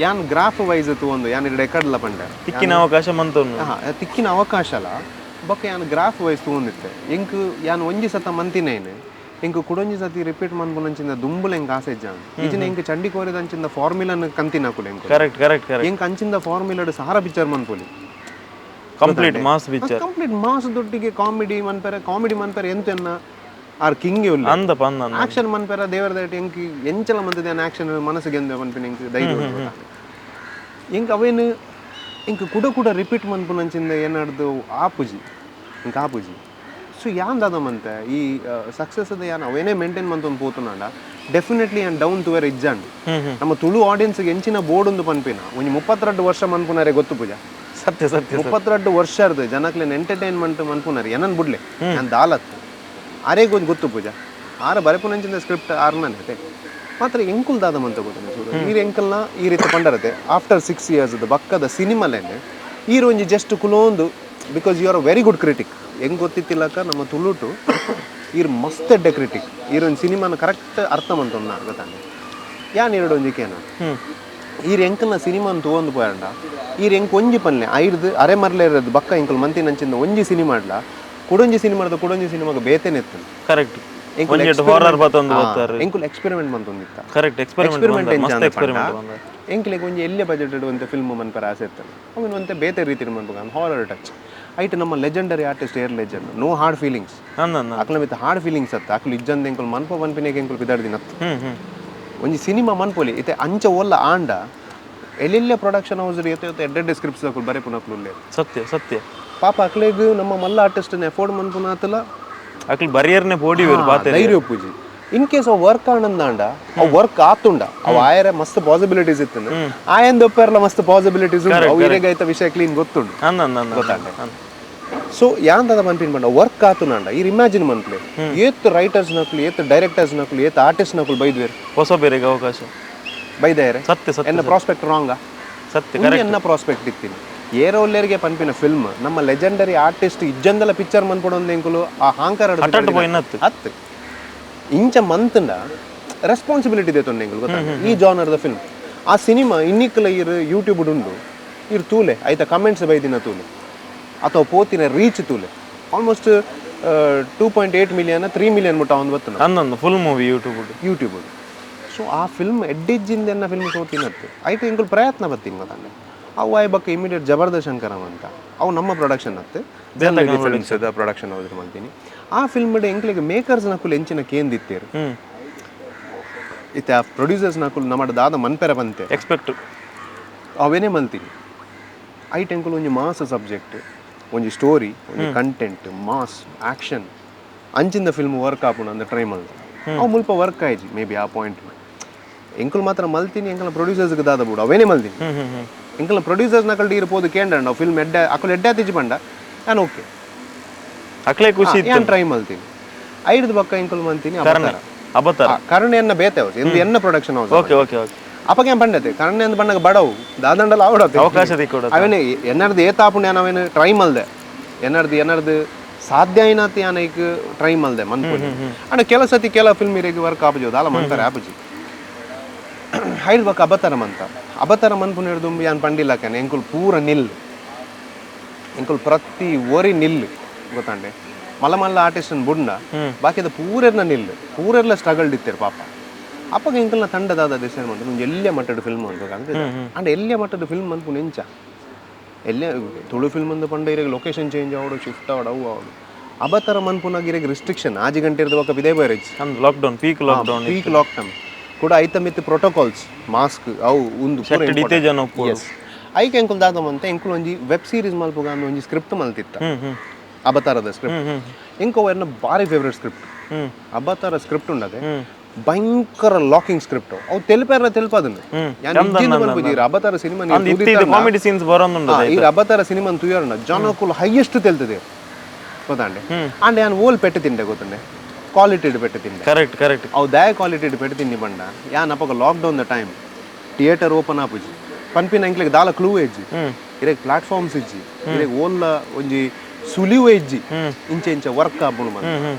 ಯಾನ್ ಗ್ರಾಫ್ ವೈಸ್ ತೂವೊಂದು ಯಾನ್ ರೆಕಾರ್ಡ್ ಲ ಪಂಡೆ. ತಿಕ್ಕಿನ ಅವಕಾಶ ಮಂತೊಂದು. ತಿಕ್ಕಿನ ಅವಕಾಶ ಅಲ್ಲ ಬೊಕ್ಕ ಯಾನ್ ಗ್ರಾಫ್ ವೈಸ್ ತೂವೊಂದಿತ್ತೆ. ಎಂಕ್ ಯಾನ್ ಒಂಜಿ ಸತ ಮಂತಿನೇನು ಎಂಕ್ ಕುಡೊಂಜಿ ಸತಿ ರಿಪೀಟ್ ಮನ್ಪುನಂಚಿಂದ ದುಂಬುಲ ಎಂಕ್ ಆಸೆ ಇಜ್ಜಾಂಡ್. ಇಜಿನ ಎಂಕ್ ಚಂಡಿ ಕೋರಿದಂಚಿಂದ ಫಾರ್ಮುಲಾನ್ ಕಂತಿನಕುಲು ಎಂಕ್. Correct correct correct. ಎಂಕ್ ಅಂಚಿಂದ ಫಾರ್ಮುಲಾಡ್ ಸಾರ ಪಿಕ್ಚರ್ ಮನ್ಪೊಲಿ. Complete mass picture. Complete mass ದೊಟ್ಟಿಗೆ comedy ಮನ್ಪೆರೆ, comedy ಮನ್ಪೆರೆ ಎಂತೆನ್ನ R king ಉಲ್ಲ. ಅಂದಪ್ಪ ಅಂದ ಅಂದ. ಆಕ್ಷನ್ ಮನ್ಪೆರ ದೇವರ ದಯಟ್ ಎಂಕ್ ಎಂಚಲ ಮಂತದೆ ಆಕ್ಷನ್ ಮನಸ್ಸಿಗೆ ಎಂದ ಮನ್ಪಿನ ಎಂಕ್ ಧೈರ್ಯ ಉಂಡು. ಎಂಕ್ ಅವೇನು ಎಂಕ್ ಕುಡ ಕುಡ ರಿಪೀಟ್ ಮನ್ಪುನಂಚಿಂದ ಏನಾಡ್ದು ಆಪುಜಿ, ಎಂಕ್ ಆಪುಜಿ. ಸೊ ಯಾನ್ ದಾದ ಮಂತೆ ಈ ಸಕ್ಸಸ್ ಅದ ಯಾನ್ ಅವೇನೇ ಮೇಂಟೈನ್ ಮಂತೊಂದು ಪೋತುನಾಂಡ ಡೆಫಿನೆಟ್ಲಿ ಯಾನ್ ಡೌನ್ ತುವೆರ್ ಇಜ್ಜಾಂಡ್. ನಮ್ಮ ತುಳು ಆಡಿಯನ್ಸ್ ಎಂಚಿನ ಬೋರ್ಡ್ ಒಂದು ಪನ್ಪಿನ ಒಂಜಿ 32 ವರ್ಷ ಮನ್ಪುನಾರೆ ಗೊತ್ತು ಪೂಜಾ. ಸತ್ಯ ಸತ್ಯ. 32 ವರ್ಷ ಇರ್ತದೆ ಜನಕ್ಲೆನ್ ಎಂಟರ್ಟೈನ್ಮೆಂಟ್ ಮನ್ಪುನಾರೆ ಏನನ್ ಬುಡ್ಲೆ ಯಾನ್ ದಾಲತ್ ಅರೆಗ್ ಒಂಜಿ ಗೊತ್ತು ಪೂಜಾ. ಆರ ಬರೆಪುನಂಚಿನ ಸ್ಕ್ರಿಪ್ಟ್ ಆರ್ನನೆ ಮಾತ್ರ ಎಂಕುಲ್ ದಾದ ಮಂತ ಗೊತ್ತನೆ ಸೂರು ಈರ್ ಎಂಕಲ್ನ ಈ ರೀತಿ ಪಂಡರತೆ ಆಫ್ಟರ್ 6 ಇಯರ್ಸ್ ಬಕ್ಕದ ಸಿನಿಮಾಲೇನೆ ಈರ್ ಒಂಜಿ just ಕುಲೋಂದು because you are very good critic. ಹೆಂಗೆ ಗೊತ್ತಿತ್ತಿಲ್ಲಕ್ಕ ನಮ್ಮ ತುಳುಟು ಈರ್ ಮಸ್ತ್ ಎಡ್ಡೆ ಕ್ರಿಟಿಕ್. ಈರ್ ಒಂಜಿ ಸಿನಿಮಾನ ಕರೆಕ್ಟ್ ಅರ್ಥ ಮಂತೊನ್ನ ಗೊತ್ತಾನೆ ಯಾನ್ ಎರಡು ಒಂಜಿ ಕೇನ ಈರ್ ಎಂಕಲ್ನ ಸಿನಿಮಾನ್ ತೂವೊಂದು ಪೋಯಂಡ ಈರ್ ಎಂಕ್ ಒಂಜಿ ಪನ್ಲೆ ಐರ್ದು ಅರೆ ಮರ್ಲೆ ಇರೋದು ಬಕ್ಕ ಎಂಕಲ್ ಮಂತಿನಂಚಿಂದ ಒಂಜಿ ಸಿನಿಮಾ ಆಡ್ಲ ಕುಡೊಂಜಿ ಸಿನಿಮಾದ ಕುಡೊಂಜಿ ಸಿನಿಮಾಗ ಬೇತೆನೆ ಇತ್ತು. ಕರೆಕ್ಟ್, ಒಂಜೆಟ್ ಹಾರರ್ ಬತ್ತೊಂದು ಬರ್ತಾರೆ. ಎಂಕುಲ್ ಎಕ್ಸ್ಪೆರಿಮೆಂಟ್ ಮಂತೊಂದಿತ್ತ. Correct, experiment experiment ಮಸ್ತ್ ಎಕ್ಸ್ಪೆರಿಮೆಂಟ್ ಬಂದ. ಎಂಕ್ಲೆಗ್ ಒಂಜಿ ಎಲ್ಲೆ ಬಜೆಟ್ ಒಂತೆ ಫಿಲ್ಮ್ ಮನ್ಪರ ಆಸೆ ಇತ್ತು. ಅವನು ಒಂತೆ ಬೇತೆ ರೀತಿ ಮನ್ಪುಗ horror touch ಐಟ್ ನಮ್ಮ ಲೆಜೆಂಡರಿ ಆರ್ಟಿಸ್ಟ್ ಏರ್ legend, no hard feelings. ಅಂದ ಅಂದ. ಅಕ್ಲ ಮಿತ್ತ ಹಾರ್ಡ್ ಫೀಲಿಂಗ್ಸ್ ಅತ್ತ ಅಕ್ಲು ಇಜ್ಜಂದ ಎಂಕುಲ್ ಮನ್ಪ ಪನ್ಪಿನೆಗೆ ಎಂಕುಲ್ ಬಿದಾಡ್ದಿನತ್ತು. ಹ್ಮ್ ಹ್ಮ್ ಒಂಜಿ ಸಿನಿಮಾ ಮನ್ಪೊಲಿ ಇತ್ತೆ ಅಂಚ ಓಲ್ಲ ಆಂಡ ಎಲ್ಲೆಲ್ಲ ಪ್ರೊಡಕ್ಷನ್ ಹೌಸ್ ಎತ್ತೆ ಎತ್ತೆ ಎಡ್ಡೆಡ್ಡೆ ಸ್ಕ್ರಿಪ್ಟ್ಸ್ ಅಕುಲು ಬರೆಪುನಕ್ಲು ಉಲ್ಲೆರ್. ಸತ್ಯ ಸತ್ಯ. ಪಾಪ ಅಕ್ಲೆಗ್ ನಮ್ಮ ಮಲ್ಲ ಆರ್ಟಿಸ್ಟ್ ಎಫೋರ್ಡ್ ಮನ್ಪುನಾತಲ. ಅಕ್ಲು ಬರಿಯರ್ನೆ ಪೋಡಿ ಪಾತೆ. ಧೈರ್ಯ ಪೂಜಿ ಇನ್ ಕೇಸ್ ಅವು ವರ್ಕ್ ಆನಂದಾಂಡ ಅವು ವರ್ಕ್ ಆತುಂಡ ಅವು ಆಯರೆ ಮಸ್ತ್ ಪಾಸಿಬಿಲಿಟೀಸ್ ಇತ್ತು ಆಯಂದ ಒಪ್ಪೆರ್ಲ ಮಸ್ತ್ ಪಾಸಿಬಿಲಿಟೀಸ್ ಉಂಡು ಅವು ಇರೆಗೈತ ವಿಷಯ ಕ್ಲೀನ್ ಗೊತ್ತುಂಡು. ಅಂದ ಅಂದ ಅಂದ. ಗೊತ್ತಾಂಡೆ ಸೊ ಯಾಂದದ ಮನ್ಪಿನ್ ಪಂಡ ವರ್ಕ್ ಆತುನಾಂಡ ಈರ್ ಇಮ್ಯಾಜಿನ್ ಮನ್ಪ್ಲೆ ಏತ್ ರೈಟರ್ಸ್ ನಕಲು ಏತ್ ಡೈರೆಕ್ಟರ್ಸ್ ನಕಲು ಏತ್ ಆರ್ಟಿಸ್ಟ್ ನಕಲು ಬೈದ್ವೇರು. ಹೊಸ ಬೇರೆಗೆ ಅವಕಾಶ. ಬೈದಾಯರೆ. ಸತ್ಯ ಸತ್ಯ. ಎನ್ನ ಪ್ರಾಸ್ಪೆಕ್ಟ್ ರಾಂಗಾ? ಸತ್ಯ. ಎನ್ನ ಪ್ರಾಸ್ಪೆಕ್ಟ್ ಇತ್ತೀನಿ ಏರೋಲ್ಲೇರಿಗೆ ಪನ್ಪಿನ ಫಿಲ್ಮ್ ನಮ್ಮ ಲೆಜೆಂಡರಿ ಆರ್ಟಿಸ್ಟ್ ಇಜ್ಜಂದಲ ಪಿಕ್ಚರ್ ಮನ್ಪೊಡೊಂದು ಎಂಕುಲು ಆ ಹಾಂಕಾರ ಹಠಾಟ್ ಪೋಯಿನತ್ತು. ಹತ್ತು ಇಂಚ ಮಂತಂಡ ರೆಸ್ಪಾನ್ಸಿಬಿಲಿಟಿ ಇದೆ ತೊಂದೆ ಎಂಕುಲು ಗೊತ್ತಾ ಈ ಜಾನರ್ದ ಫಿಲ್ಮ್ ಆ ಸಿನಿಮಾ ಇನ್ನಿಕ್ಕಲ ಇರು ಯೂಟ್ಯೂಬ್ ಉಂಡು ಇರು ತೂಲೆ ಆಯ್ತಾ ಕಮೆಂಟ್ಸ್ ಬೈದಿನ ತೂಲೆ ಅಥವಾ ಪೋತಿನ ರೀಚ್ ತೂಲೆ almost 2.8 million 3 million ಮುಟ್ಟ ಒಂದು ಬತ್ತನ. ಅಂದೊಂದು full movie YouTube. YouTube. So ಆ ಫಿಲ್ಮ್ ಎಡ್ಡಿಜ್ಜಿಂದ ಎನ್ನ ಫಿಲ್ಮ್ ಸೋತಿನತ್ತು ಆಯ್ತು ಎಂಕುಲು ಪ್ರಯತ್ನ ಬತ್ತೀನಿ ಗೊತ್ತಾಂಡೆ ಅವು ಆಯ್ ಬಕ್ಕ ಇಮಿಡಿಯೇಟ್ ಜಬರ್ದಸ್ತ್ ಶಂಕರಂ ಅಂತ ಅವು ನಮ್ಮ ಪ್ರೊಡಕ್ಷನ್ ಅತ್ತೆ ಫಿಲ್ಮ್ಸ್ ಪ್ರೊಡಕ್ಷನ್ ಹೋದ್ರೆ ಮಾಡ್ತೀನಿ ಆ ಫಿಲ್ಮ್ ಎಂಕ್ಲಿಗೆ ಮೇಕರ್ಸ್ ನಕುಲು ಎಂಚಿನ ಕೇಂದಿತ್ತೇರು ಇತ್ತೆ ಆ ಪ್ರೊಡ್ಯೂಸರ್ಸ್ ನಕುಲು ನಮ್ಮ ದಾದ ಮನ್ಪೆರ ಬಂತೆ ಎಕ್ಸ್ಪೆಕ್ಟ್ ಅವೇನೇ ಮಲ್ತೀನಿ ಐಟ್ ಎಂಕುಲು ಒಂಜಿ ಮಾಸ್ ಸಬ್ಜೆಕ್ಟ್ ಒಂಜಿ ಸ್ಟೋರಿ ಒಂಜಿ content mass action ಅಂಚಿಂದ film work ಆಪುಂಡು ಅಂದ ಟ್ರೈ ಮಲ್ತ ಅವು ಮುಲ್ಪ ವರ್ಕ್ ಆಯ್ಜಿ ಮೇ ಬಿ ಆ ಪಾಯಿಂಟ್ ಎಂಕುಲು ಮಾತ್ರ ಮಲ್ತೀನಿ ಎಂಕಲ್ನ ಪ್ರೊಡ್ಯೂಸರ್ಸ್ಗೆ ದಾದ ಬುಡು ಅವೇನೇ ಮಲ್ತೀನಿ ಹ್ಮ್ ಹ್ಮ್ ಹ್ಮ್ ಎಂಕಲ್ನ ಪ್ರೊಡ್ಯೂಸರ್ಸ್ ನಕಲ್ ಇರ್ಬೋದು ಕೇಂದ್ರ ನಾವು ಫಿಲ್ಮ್ ಎಡ್ಡೆ ಅಕುಲು ಎಡ್ಡೆ ಆತಿಜಿ ಪಂಡ ನಾನು ಓಕೆ ಅಕ್ಲೆ ಖುಷಿ ಇತ್ತು. ಯಾನ್ ಟ್ರೈ ಮಲ್ತೀನಿ ಐಡ್ದು ಬಕ್ಕ ಎಂಕುಲು ಮಲ್ತೀನಿ ಅವತಾರ. ಅಬತಾರ. ಕರುಣೆ ಎನ್ನ ಬೇತೆ ಹೌಸ್ ಎಂದು ಎನ್ನ production house. Okay okay okay. ಅಪಗೆ ಪಂಡತೆ ಕರುಣೆ ಅಂದ್ ಬಣ್ಣಗ ಬಡವು ದಾದಂಡಲ ಆವಡತೆ ಅವಕಾಶ ದಿಕ್ಕೊಡ. ಅವೇನೆ ಎನ್ನರ್ದು ಏತಾಪುಂಡು ಯಾನ್ ಅವೇನು ಟ್ರೈ ಮಲ್ದೆ ಎನ್ನರ್ದು ಎನ್ನರ್ದು ಸಾಧ್ಯ అయినತಿ ಯಾನೈಕ್ ಟ್ರೈ ಮಲ್ದೆ ಮನ್ಪುನಿ ಅಂಡ ಕೆಲ ಸತಿ ಕೆಲ ಫಿಲ್ಮ್ ಇರೆಗ್ ವರ್ಕ್ ಆಪುಜಿ ದಾಲ ಮನ್ಪರೆ ಆಪುಜಿ ಹೈಡ್ ಬಕ್ಕ ಅಬತಾರ ಮಂತ ಅಬತಾರ ಮನ್ಪುನಿ ಹಿಡ್ದು ಯಾನ್ ಪಂಡಿಲ್ಲಕನೆ ಎಂಕುಲು ಪೂರ ನಿಲ್ ಎಂಕುಲು ಪ್ರತಿ ಓರಿ ನಿಲ್ ಗೊತ್ತಾಂಡೆ ಮಲ್ಲ ಮಲ್ಲ ಆರ್ಟಿಸ್ಟ್ ಬುಡ್ನ ಬಾಕಿದ ಪೂರೆರ್ನ ನಿಲ್ ಪೂರೆರ್ಲ ಸ್ಟ್ರಗಲ್ ಇತ್ತೇರು ಪಾಪ ಅಪ್ಪಗ ಎಂಕಲ್ನ ತಂಡದಾದ ಡಿಸೈನ್ ಮಾಡ್ತಾರೆ ಒಂಜಿ ಎಲ್ಲಿಯ ಮಟ್ಟದ ಫಿಲ್ಮ್ ಅನ್ಬೇಕು ಅಂಡ್ ಎಲ್ಲಿಯ ಮಟ್ಟದ ಫಿಲ್ಮ್ ಅನ್ಪುನ ಎಂಚ ಎಲ್ಲೇ ತುಳು ಫಿಲ್ಮ್ ಅಂದ ಪಂಡ ಇರೆಗ್ ಲೊಕೇಶನ್ ಚೇಂಜ್ ಆವಡು ಶಿಫ್ಟ್ ಆವಡು ಅವು ಆವಡು ಅಬತರ ಮನ್ಪುನಾಗ ಇರೆಗ್ ರಿಸ್ಟ್ರಿಕ್ಷನ್ ಆಜಿ ಗಂಟೆ ಇರ್ದ ಬೊಕ್ಕ ಬಿದೇ ಬೈರೇಜ್. ಅಂದ್ lockdown peak lockdown. Peak lockdown ಕೂಡ ಐತ ಮಿತ್ ಪ್ರೋಟೋಕಾಲ್ಸ್ ಮಾಸ್ಕ್ ಅವು ಉಂದು ಪೂರ ಇತ್ತೆ ಜನ ಉಪ್ಪೊಡು. ಎಸ್ ಐಕ್ ಎಂಕುಲು ದಾದ ಮಂತೆ ಎಂಕುಲು ಒಂಜಿ ವೆಬ್ ಸೀರೀಸ್ ಮಲ್ಪುಗ ಅಂದ್ ಒಂಜಿ ಸ್ಕ್ರಿಪ್ಟ್ ಮಲ್ತಿತ್ತ ಹ್ಮ್ ಹ್ಮ್ ಅಬತಾರದ ಸ್ಕ್ರಿಪ್ಟ್ ಎಂಕು ಎನ್ನ ಬಾರಿ ಫೇವ್ರೆಟ್ ಸ್ಕ್ರಿಪ್ಟ್ ಅಬತಾರ ಸ್ಕ್ರಿಪ್ಟ್ ಉಂಡದೆ ಭಯಂಕರ ಲಾಕಿಂಗ್ ಸ್ಕ್ರಿಪ್ಟ್ ಅವು ತೆಲುಪೇರ್ನ ತೆಲುಪದನ್ನು ಯಾನ್ ಇಜ್ಜಿಂದ ಮನ್ಪುಜಿ ಈ ಅಬತಾರ ಸಿನಿಮಾ ಅಂದ್ ಇತ್ತೆ ಇದು ಕಾಮಿಡಿ ಸೀನ್ಸ್ ಬರೋದುಂಡು. ಈ ಅಬತಾರ ಸಿನಿಮಾ ತೂಯರ್ನ ಜನಕುಲು ಹೈಯೆಸ್ಟ್ ತೆಲ್ತದೆ ಗೊತ್ತಾಂಡೆ ಅಂಡ್ ಯಾನ್ ಓಲ್ ಪೆಟ್ಟು ತಿಂಡೆ ಗೊತ್ತಂಡೆ ಕ್ವಾಲಿಟಿ ಪೆಟ್ಟು ತಿಂಡೆ. Correct correct. ಅವು ದಾಯ ಕ್ವಾಲಿಟಿ ಪೆಟ್ಟು ತಿಂಡಿ ಬಂಡ ಯಾನ್ ಅಪಗ lockdown the time theatre open ಆಪುಜಿ ಪನ್ಪಿನ ಎಂಕ್ಲೆಗ್ ದಾಲ ಕ್ಲೂ ಇಜ್ಜಿ ಇರೆಗ್ ಪ್ಲಾಟ್ಫಾರ್ಮ್ಸ್ ಇಜ್ಜಿ ಇರೆಗ್ ಓಲ್ಲ ಒಂಜಿ ಸುಲಿವು ಇಜ್ಜಿ ಇಂಚ ಇಂಚ ವರ್ಕ್ ಆಪುಂಡು ಮಂತ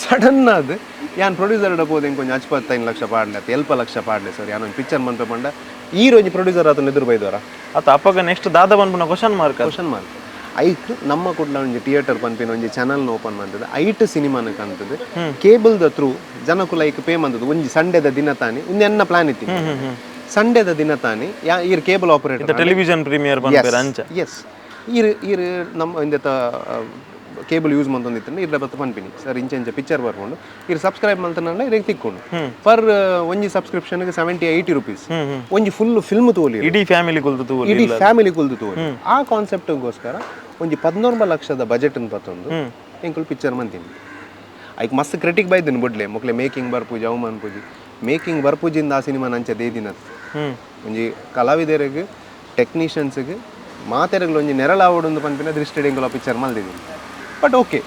ಸಡನ್ ಅದು ಯಾನ್ ಪ್ರೊಡ್ಯೂಸರ್ ಪೋದು ಇಂಕೊಂಜಿ 55 ಲಕ್ಷ ಪಾಡ್ಲೆ ಅತ್ತ ಎಲ್ಪ ಲಕ್ಷ ಪಾಡ್ಲೆ ಸರ್ ಯಾನ್ ಒಂಜಿ ಪಿಕ್ಚರ್ ಮನ್ಪೆ ಪಂಡ ಈ ಒಂಜಿ ಪ್ರೊಡ್ಯೂಸರ್ ಆತನ ಎದುರು ಬೈದವರ ಅತ್ತ ಅಪ್ಪಗ ನೆಕ್ಸ್ಟ್ ದಾದ ಪನ್ಪುನ question mark. Question mark ಐಕ್ ನಮ್ಮ ಕುಡ್ಲ ಒಂಜಿ ಥಿಯೇಟರ್ ಪನ್ಪಿನ ಒಂಜಿ ಚಾನಲ್ ಓಪನ್ ಮಂತದ ಐಟ್ ಸಿನಿಮಾನ ಕಂತದ cable the through ಜನಕುಲ ಐಕ್ ಪೇ ಮಂತದ ಒಂಜಿ ಸಂಡೇದ ದಿನ ತಾನಿ ಒಂದು ಎನ್ನ ಪ್ಲಾನ್ ಇತ್ತಿ ಸಂಡೇದ ದಿನ ತಾನಿ ಯಾ ಈರ್ cable operator television premier ಪನ್ಪೆರ್ ಅಂಚ. ಎಸ್ ಈರ್ ಈರ್ ನಮ್ಮ ಇಂದೆತ ಕೇಬಲ್ ಯೂಸ್ ಮಂತೊಂದಿತ್ತು ಇರ್ಲ ಬತ್ತ ಪನ್ಪಿನಿ ಸರ್ ಇಂಚ ಇಂಚ ಪಿಕ್ಚರ್ ಬರ್ಕೊಂಡು ಇರ್ ಸಬ್ಸ್ಕ್ರೈಬ್ ಮಲ್ತನಂಡ ಇರೆಗ್ ತಿಕ್ಕೊಂಡು ಫರ್ ಒಂಜಿ ಸಬ್ಸ್ಕ್ರಿಪ್ಷನ್ 70-80 ರುಪೀಸ್ ಒಂಜಿ ಫುಲ್ ಫಿಲ್ಮ್ ತೋಲಿ ಇಡೀ ಫ್ಯಾಮಿಲಿ ಕುಲ್ತು ತೂವೊಲಿ. ಇಡೀ ಫ್ಯಾಮಿಲಿ ಕುಲ್ದು ತೋಲಿ ಆ ಕಾನ್ಸೆಪ್ಟ್ಗೋಸ್ಕರ ಒಂಜಿ 19 ಲಕ್ಷದ ಬಜೆಟ್ ಪತ್ತೊಂದು ಎಂಕುಲು ಪಿಕ್ಚರ್ ಮಂತೀನಿ ಐಕ್ ಮಸ್ತ್ ಕ್ರಿಟಿಕ್ ಬೈದಿನ ಬುಡ್ಲೆ ಮೊಕ್ಲೆ ಮೇಕಿಂಗ್ ಬರ್ಪೂಜಿ ಅವು ಮನ್ಪೂಜಿ ಮೇಕಿಂಗ್ ಬರ್ಪೂಜಿಂದ ಆ ಸಿನಿಮಾ ನಂಚ ದೇದಿನತ್ ಒಂಜಿ ಕಲಾವಿದರಿಗೆ ಟೆಕ್ನಿಷಿಯನ್ಸ್ಗೆ ಮಾತೆರಗ್ಲ ಒಂಜಿ ನೆರಳಾವಡೊಂದು ಪನ್ಪಿನ ದೃಷ್ಟಿಡ್ ಎಂಕುಲು ಪಿಕ್ಚರ್ ಮಲ್ದಿದ್ದೀನಿ ಬಟ್ ಓಕೆ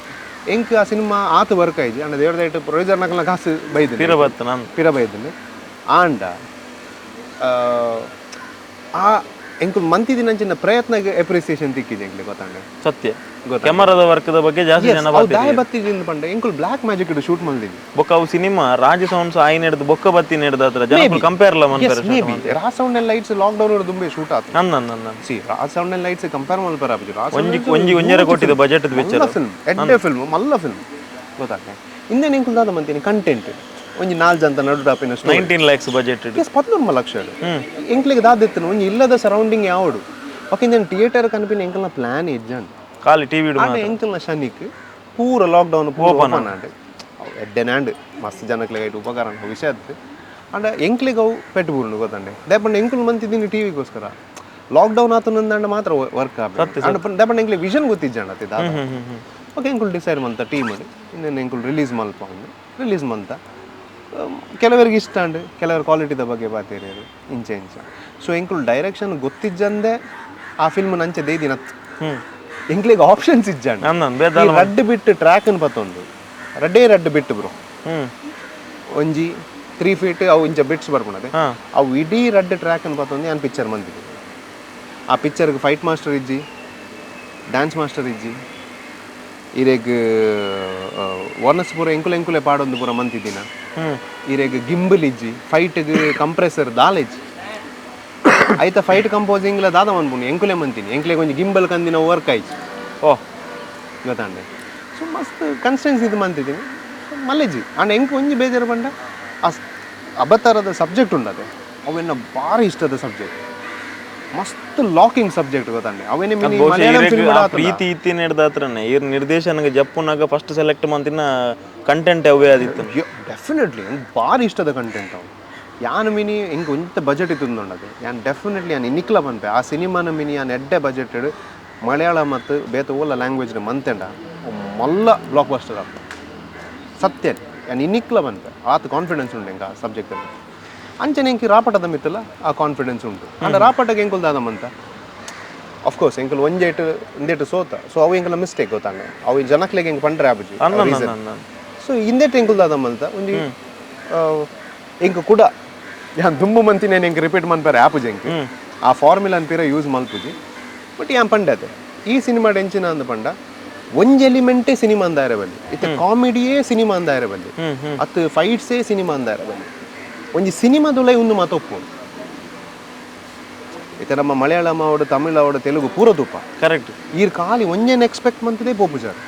ಎಂಕ್ ಆ ಸಿನಿಮಾ ಆತ ವರ್ಕ್ ಆಯ್ತು ಅಂಡ ದೇವ್ರದಾಯ್ತು ಪ್ರೊಡ್ಯೂಸರ್ ನಕಲ್ನ ಕಾಸು ಬೈದು ಪಿರ ಬತ್ತ ನಾನು ಪಿರ ಬೈದಿನಿ. ಆಂಡ ಆ ಎಂಕುಲು ಮಂತಿದಿನಂಚಿನ ಪ್ರಯತ್ನಗೆ ಅಪ್ರಿಸಿಯೇಷನ್ ತಿಕ್ಕಿದೆ ಎಂಕ್ಲೆ ಗೊತ್ತಾಂಡ. ಸತ್ಯ ಕ್ಯಾಮರಾದ ವರ್ಕ್ದ ಬಗ್ಗೆ ಜಾಸ್ತಿ ಜನ ಅವು ದಾಯ ಬತ್ತಿದ್ದೀನಿ ಪಂಡ ಎಂಕುಲು ಬ್ಲ್ಯಾಕ್ ಮ್ಯಾಜಿಕ್ ಇಡು ಶೂಟ್ ಮಲ್ದಿನಿ. ಬೊಕ್ಕ ಅವು ಸಿನಿಮಾ ರಾಜ ಸೌಂಡ್ಸ್ ಆಯ್ನ ಹಿಡ್ದು ಬೊಕ್ಕ ಬತ್ತಿ ಹಿಡ್ದು ಹತ್ರ ಜನ ಕಂಪೇರ್ ಲ ಮನ್ಪೆರ್. Maybe Raj sound and lights lockdown ದುಂಬೆ shoot ಆತು. ನನ್ ನನ್ ನನ್ C Raj sound and lights compare ಮಲ್ಪರ ಆಪುಜಿ. ರಾಜ್ ಒಂಜಿ ಒಂಜಿ ಒಂಜರೆ ಕೋಟಿದ ಬಜೆಟ್ ಪಿಕ್ಚರ್. ಮಲ್ಲ ಫಿಲ್ಮ್, ಎಡ್ಡೆ ಫಿಲ್ಮ್, ಮಲ್ಲ ಫಿಲ್ಮ್ ಗೊತ್ತಾಗ್ತದೆ. ಇಂದೇನು ಎಂಕುಲು ದಾದ ಮಂತೀನಿ ಕಂಟೆಂಟ್ ಒಂಜಿ ನಾಲ್ ಜನ ನಡು ಆಪಿನ ಸ್ಟೋರಿ. 19 ಲ್ಯಾಕ್ಸ್ ಬಜೆಟ್. ಎಸ್ 19 ಲಕ್ಷ ಎಂಕ್ಲಿಗೆ ದಾದಿತ್ತು ಒಂಜಿ ಇಲ್ಲದ ಸರೌಂಡಿಂಗ್ ಯಾವಡು ಓಕೆ ಇಂದೇನು ಥಿಯೇಟರ್ ಕನ್ಪಿನ ಎಂಕಲ್ನ ಪ್ಲಾನ್ ಇಜ್ಜಾಂಡ್. ಖಾಲಿ ಟಿವಿ. ಆಂಡ ಎಂಕಲ್ನ ಶನಿಕ್ ಪೂರ ಲಾಕ್ಡೌನ್ ಪೂರ ಓಪನ್ ಆಂಡ್ ಎಡ್ಡೆನಾಂಡ್ ಮಸ್ತ್ ಜನಕ್ಲೆಗ್ ಐಟ್ ಉಪಕಾರ ಅನ್ಪು ವಿಷಯ ಅತ್ತು. ಆಂಡ ಎಂಕ್ಲೆಗ್ ಅವು ಪೆಟ್ಟು ಬೂರುಂಡು ಗೊತ್ತಂಡೆ. ದಾಯೆಪಂಡ ಎಂಕುಲು ಮಂತಿದ್ದೀನಿ ಟಿವಿಗೋಸ್ಕರ ಲಾಕ್ಡೌನ್ ಆತನಂದಂಡ ಮಾತ್ರ ವರ್ಕ್ ಆಪ. ದಾಯೆಪಂಡ ಎಂಕ್ಲೆ ವಿಷನ್ ಗೊತ್ತಿಜ್ಜಾಂಡ ಅತ್ತೆ ದಾದ. ಓಕೆ ಎಂಕುಲು ಡಿಸೈಡ್ ಮಂತ ಟೀಮ್ ಇನ್ನೇನು ಎಂಕುಲು ರಿಲೀಸ್ ಮಲ್ಪ ಅಂದು ರಿಲೀಸ್ ಮಂತ. ಕೆಲವರಿಗೆ ಇಷ್ಟ ಅಂಡ್ ಕೆಲವರು ಕ್ವಾಲಿಟಿದ ಬಗ್ಗೆ ಬಾತೇರಿಯರು ಇಂಚ ಇಂಚ. ಸೊ ಎಂಕುಲು ಡೈರೆಕ್ಷನ್ ಗೊತ್ತಿಜ್ಜಂದೆ ಆ ಫಿಲ್ಮ್ ನಂಚೆ ದೇದಿನತ್ ಎಂಕ್ಲೆಗ್ ಆಪ್ಷನ್ಸ್ ಇಜ್ಜಾಂಡ. ನನ್ ನನ್ ಬೇದಾಲ ಈ ರಡ್ಡ್ ಬಿಟ್ಟು ಟ್ರ್ಯಾಕ್ ಅನ್ನು ಪತ್ತೊಂದು ರಡ್ಡೇ ರಡ್ಡ್ ಬಿಟ್ಟು ಬ್ರೋ ಒಂಜಿ 3 ಫೀಟ್ ಅವು ಇಂಚ ಬಿಟ್ಸ್ ಬರ್ಪುಂಡದೆ. ಅವು ಇಡೀ ರಡ್ಡ್ ಟ್ರ್ಯಾಕ್ ಅನ್ನು ಪತ್ತೊಂದು ಯಾನ್ ಪಿಕ್ಚರ್ ಮಂತಿದ್ದೆ. ಆ ಪಿಕ್ಚರ್ಗೆ ಫೈಟ್ ಮಾಸ್ಟರ್ ಇಜ್ಜಿ, ಡ್ಯಾನ್ಸ್ ಮಾಸ್ಟರ್ ಇಜ್ಜಿ, ಇರೆಗ್ ವರ್ನಸ್ ಪೂರ ಎಂಕುಲೆ ಎಂಕುಲೆ ಪಾಡೊಂದು ಪೂರ ಮಂತಿದ್ದಿನ. ಇರೆಗ್ ಗಿಂಬಲ್ ಇಜ್ಜಿ, ಫೈಟ್ಗ್ ಕಂಪ್ರೆಸರ್ ದಾಲ ಇಜ್ಜಿ. ಐತ ಫೈಟ್ ಕಂಪೋಸಿಂಗ್ಲ ದಾದ ಮನ್ಪುಂಡು ಎಂಕುಲೆ ಮಂತೀನಿ. ಎಂಕ್ಲೆ ಒಂಜಿ ಗಿಂಬಲ್ ಕಂದಿನ ವರ್ಕ್ ಆಯ್ತು. ಓ ಗೊತ್ತಾಂಡೆ. ಸೊ ಮಸ್ತ್ ಕನ್ಸ್ಟೆನ್ಸ್ ಇದು ಮಂತಿದ್ದೀನಿ ಮಲ್ಲೆಜ್ಜಿ. ಅಂಡ್ ಎಂಕ್ ಒಂಜಿ ಬೇಜಾರು ಪಂಡ ಆ ಅಬತಾರದ ಸಬ್ಜೆಕ್ಟ್ ಉಂಡದೆ ಅವೆನ್ನ ಭಾರಿ ಇಷ್ಟದ ಸಬ್ಜೆಕ್ಟ್, ಮಸ್ತ್ ಲಾಕಿಂಗ್ ಸಬ್ಜೆಕ್ಟ್ ಗೊತ್ತಾಂಡೆ. ಅವೇನೆ ಮಿನಿ ಬಹುಶಃ ಮಲಯಾಳಂ ಇರೆಗ್ ಫಿಲ್ಮ್ ಆ ಪ್ರೀತಿ ಇತ್ತಿನ ಹಿಡ್ದು ಹತ್ರನೇ ಇರ್ ನಿರ್ದೇಶನಗೆ ಜಪ್ಪುನಾಗ ಫಸ್ಟ್ ಸೆಲೆಕ್ಟ್ ಮಂತಿನ ಕಂಟೆಂಟ್ ಅವೇ ಆದಿತ್ತು. ಡೆಫಿನೆಟ್ಲಿ ಎಂಕ್ ಭಾರಿ ಇಷ್ಟದ ಕಂಟೆಂಟ್ ಅವು. ಯಾನ್ ಮಿನಿ ಎಂಕ್ ಒಂತ ಬಜೆಟ್ ಇತ್ತುಂದುಂಡದು ಯಾನ್ ಡೆಫಿನೆಟ್ಲಿ ಯಾನ್ ಇನ್ನಿಕ್ಲ ಪನ್ಪೆ ಆ ಸಿನಿಮಾನ ಮಿನಿ ಯಾನ್ ಎಡ್ಡೆ ಬಜೆಟೆಡ್ ಮಲಯಾಳ ಮತ್ತು ಬೇತೆ ಓಲ ಲ್ಯಾಂಗ್ವೇಜ್ ಮಂತೆಂಡ ಮಲ್ಲ ಬ್ಲಾಕ್ ಬಸ್ಟರ್ ಆಪ ಸತ್ಯ. ಯಾನ್ ಇನ್ನಿಕ್ಲ ಪನ್ಪೆ ಆತ ಕಾನ್ಫಿಡೆನ್ಸ್ ಉಂಡು ಎಂಕ್ ಆ ಸಬ್ಜೆಕ್ಟ್ ಅಂಚನೆ. ಎಂಕ್ ರಾಪಟದ ಮಿತ್ತಲ್ಲ ಆ ಕಾನ್ಫಿಡೆನ್ಸ್ ಉಂಟು. ಅಂಡ ರಾಪಟಗೆ ಎಂಕುಲು ದಾದ ಮಂತ ಅಫ್ಕೋರ್ಸ್ ಎಂಕುಲು ಒಂಜೇಟು ಒಂದೇಟು ಸೋತ. ಸೊ ಅವು ಎಂಕಲ ಮಿಸ್ಟೇಕ್ ಗೊತ್ತಾಂಡೆ. ಅವು ಜನಕ್ಲೆಗ್ ಎಂಕ್ ಪಂಡ್ರೆ ಆಪುಜಿ. ಅನ್ನ ನನ್ ನನ್ ಸೊ ಇಂದೆಟ್ ಎಂಕುಲು ದಾದ ಮಂತ ಒಂಜಿ ಎಂಕ್ ಕೂಡ ಯಾನ್ ದುಂಬು ಮಂತಿನೇನು ಎಂಕ್ ರಿಪೀಟ್ ಮನ್ಪರೆ ಆಪುಜಿ ಎಂಕ್ ಆ ಫಾರ್ಮುಲಾ ಅನ್ಪಿರ ಯೂಸ್ ಮಲ್ಪುಜಿ. ಬಟ್ ಯಾನ್ ಪಂಡತೆ ಈ ಸಿನಿಮಾ ಎಂಚಿನ ಅಂದ್ ಪಂಡ ಒಂಜಿ ಎಲಿಮೆಂಟೇ ಸಿನಿಮಾ ಅಂದಾರೆ ಬಲ್ಲಿ ಇತ್ತೆ ಕಾಮಿಡಿಯೇ ಸಿನಿಮಾ ಅಂದಾರೆ ಬಲ್ಲಿ ಹ್ಮ್ ಹ್ಮ್ ಅತ್ತು ಫೈಟ್ಸೇ ಸಿನಿಮಾ ಅಂದಾರೆ ಬಲ್ಲಿ ಒಂಜಿ ಸಿನಿಮಾದುಲೈ ಒಂದು ಮಾತ ಒಪ್ಪುಂಡು. ಇತ್ತೆ ನಮ್ಮ ಮಲಯಾಳಂ ಅವಡು ತಮಿಳ್ ಅವಡು ತೆಲುಗು ಪೂರ ತೂಪ. ಕರೆಕ್ಟ್. ಈರ್ ಖಾಲಿ ಒಂಜೇನು ಎಕ್ಸ್ಪೆಕ್ಟ್ ಮಂತದೇ ಪೋಪುಜಾರ್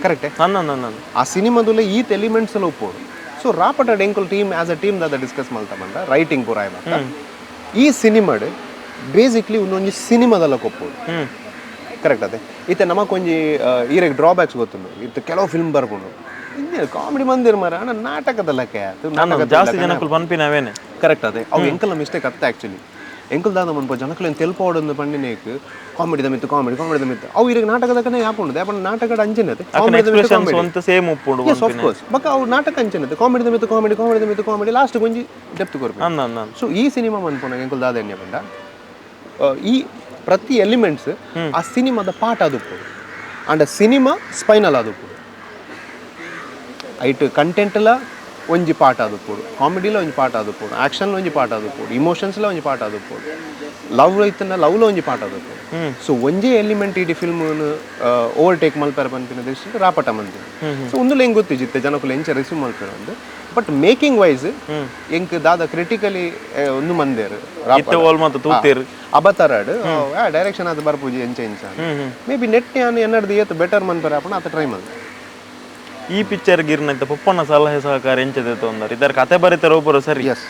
ಕರೆಕ್ಟೇ. ನನ್ ನನ್ ನನ್ ಆ ಸಿನಿಮಾದುಲ ಈತ್ ಎಲಿಮೆಂಟ್ಸ್ ಎಲ್ಲ ಒಪ್ಪೋಡು. ಸೊ ರಾಪಟ ಎಂಕುಲ್ team as a team ದಾದ ಡಿಸ್ಕಸ್ ಮಲ್ತ ಬಂದ ರೈಟಿಂಗ್ ಪೂರ ಆಯ್ಬಾಕ ಈ ಸಿನಿಮಾಡ್ ಬೇಸಿಕ್ಲಿ ಒಂದೊಂಜಿ ಸಿನಿಮಾದಲ್ಲ ಕೊಪ್ಪೋಡು. ಕರೆಕ್ಟ್ ಅದೇ. ಇತ್ತೆ ನಮಕ್ ಒಂಜಿ ಈರೆಗ್ ಡ್ರಾಬ್ಯಾಕ್ಸ್ ಗೊತ್ತುಂಡು. ಇತ್ತೆ ಕೆಲವು ಫಿಲ್ಮ್ ಬರ್ಪುಂಡು ಇಂದೇ ಕಾಮಿಡಿ ಮಂದಿರ ಮಾರ ಅಣ್ಣ ನಾಟಕದ ಲೆಕ್ಕ ಆತು, ನಾಟಕದ ಜಾಸ್ತಿ ಜನಕ್ಕೂ ಪನ್ಪಿನ ಅವೇನೆ. ಕರೆಕ್ಟ್ ಅದೇ. ಅವು ಎಂಕಲ್ನ ಮಿಸ್ಟೇಕ್ ಅತ್ತ ಆ್ಯಕ್ಚುಲಿ. ಎಂಕಲ್ ದಾದ ಮನ್ಪ ಜನಕುಲೆನ್ ತೆಲ್ಪೋಡೊಂದು ಪಂಡಿನೇಕ್ ಕಾಮಿಡಿ ಮಿತ್ತು ಕಾಮಿಡಿ ಕಾಮಿಡಿ ಮಿತ್ತು ಅವು ಇರಗ್ ನಾಟಕದ ಯಾಪುಂಡು ಯಾಪಂಡ ನಾಟಕದ ಅಂಚನೆ ಕಾಮಿಡಿ ಎಕ್ಸ್ಪ್ರೆಷನ್ಸ್ ಒಂತ ಸೇಮ್ ಉಪ್ಪುಂಡು. S of course. ಬೊಕ್ಕ ಅವು ನಾಟಕ ಅಂಚನೆ ಕಾಮಿಡಿ ಮಿತ್ತು ಕಾಮಿಡಿ ಕಾಮಿಡಿ ಮಿತ್ತು ಕಾಮಿಡಿ ಲಾಸ್ಟ್ ಒಂಜಿ ಡೆಪ್ತ್ ಕೊರ್ಪು. ನನ್ ನನ್ ನನ್ ಸೊ ಈ ಸಿನಿಮಾ ಮನ್ಪುನಾಗ ಎಂಕುಲ್ ದಾದ ಎಣ್ಣೆ ಪಂಡ ಈ ಪ್ರತಿ ಎಲಿಮೆಂಟ್ಸ್ ಆ ಸಿನಿಮಾದ ಪಾಠ ಅದು and cinema spinal ಅದು ಐಟ್ ಕಂಟೆಂಟ್ಲ ಒಂಜಿ ಪಾಠ ಅದು ಕಾಮಿಡಿಲ ಒಂಜಿ ಪಾಠ ಅದು ಆಕ್ಷನ್ ಒಂಜಿ ಪಾಠ ಅದು ಇಮೋಷನ್ಸ್ಲ ಒಂಜಿ ಪಾಠ ಅದು ಲವ್ ಐತನ ಲವ್ಲ ಒಂಜಿ ಪಾಠ ಅದು. ಸೊ ಒಂಜೇ ಎಲಿಮೆಂಟ್ ಇಡೀ ಫಿಲ್ಮ್ ಓವರ್ಟೇಕ್ ಮಲ್ಪೆರ ಪನ್ಪಿನ ದೃಷ್ಟಿ ರಾಪಟ ಮಂತಿನ. ಸೊ ಉಂದುಲ ಹೆಂಗ್ ಗೊತ್ತಿಜಿತ್ತೆ ಜನಕುಲು ಎಂಚ ರಿಸೀವ್ ಮಲ್ಪೆರ ಅಂದ್. But making wise ಎಂಕ್ ದಾದ ಕ್ರಿಟಿಕಲಿ ಒಂದು ಮಂದೇರು ಇತ್ತೆ ಓಲ್ ಮಾತ ತೂತೇರು. ಅಬತಾರಾಡ್ ಡೈರೆಕ್ಷನ್ ಅದು ಬರ್ಪುಜಿ ಎಂಚ ಎಂಚ may be net ಯಾನ್ ಎನ್ನಡ್ದು ಏತ್ ಬೆಟರ್ ಮನ್ಪೆರ ಆಪುಂಡು ಆತ ಟ್ರೈ ಮಲ್ತೆ. ಈ ಪಿಕ್ಚರ್ ಗಿರ್ನಂತ ಪೊಪ್ಪನ ಸಲಹೆ ಸಹಕಾರ ಎಂಚದೆ ತೊಂದರೆ ಇದರ ಕತೆ ಬರೀತಾರೆ ಒಬ್ಬರು ಸರಿ. ಎಸ್.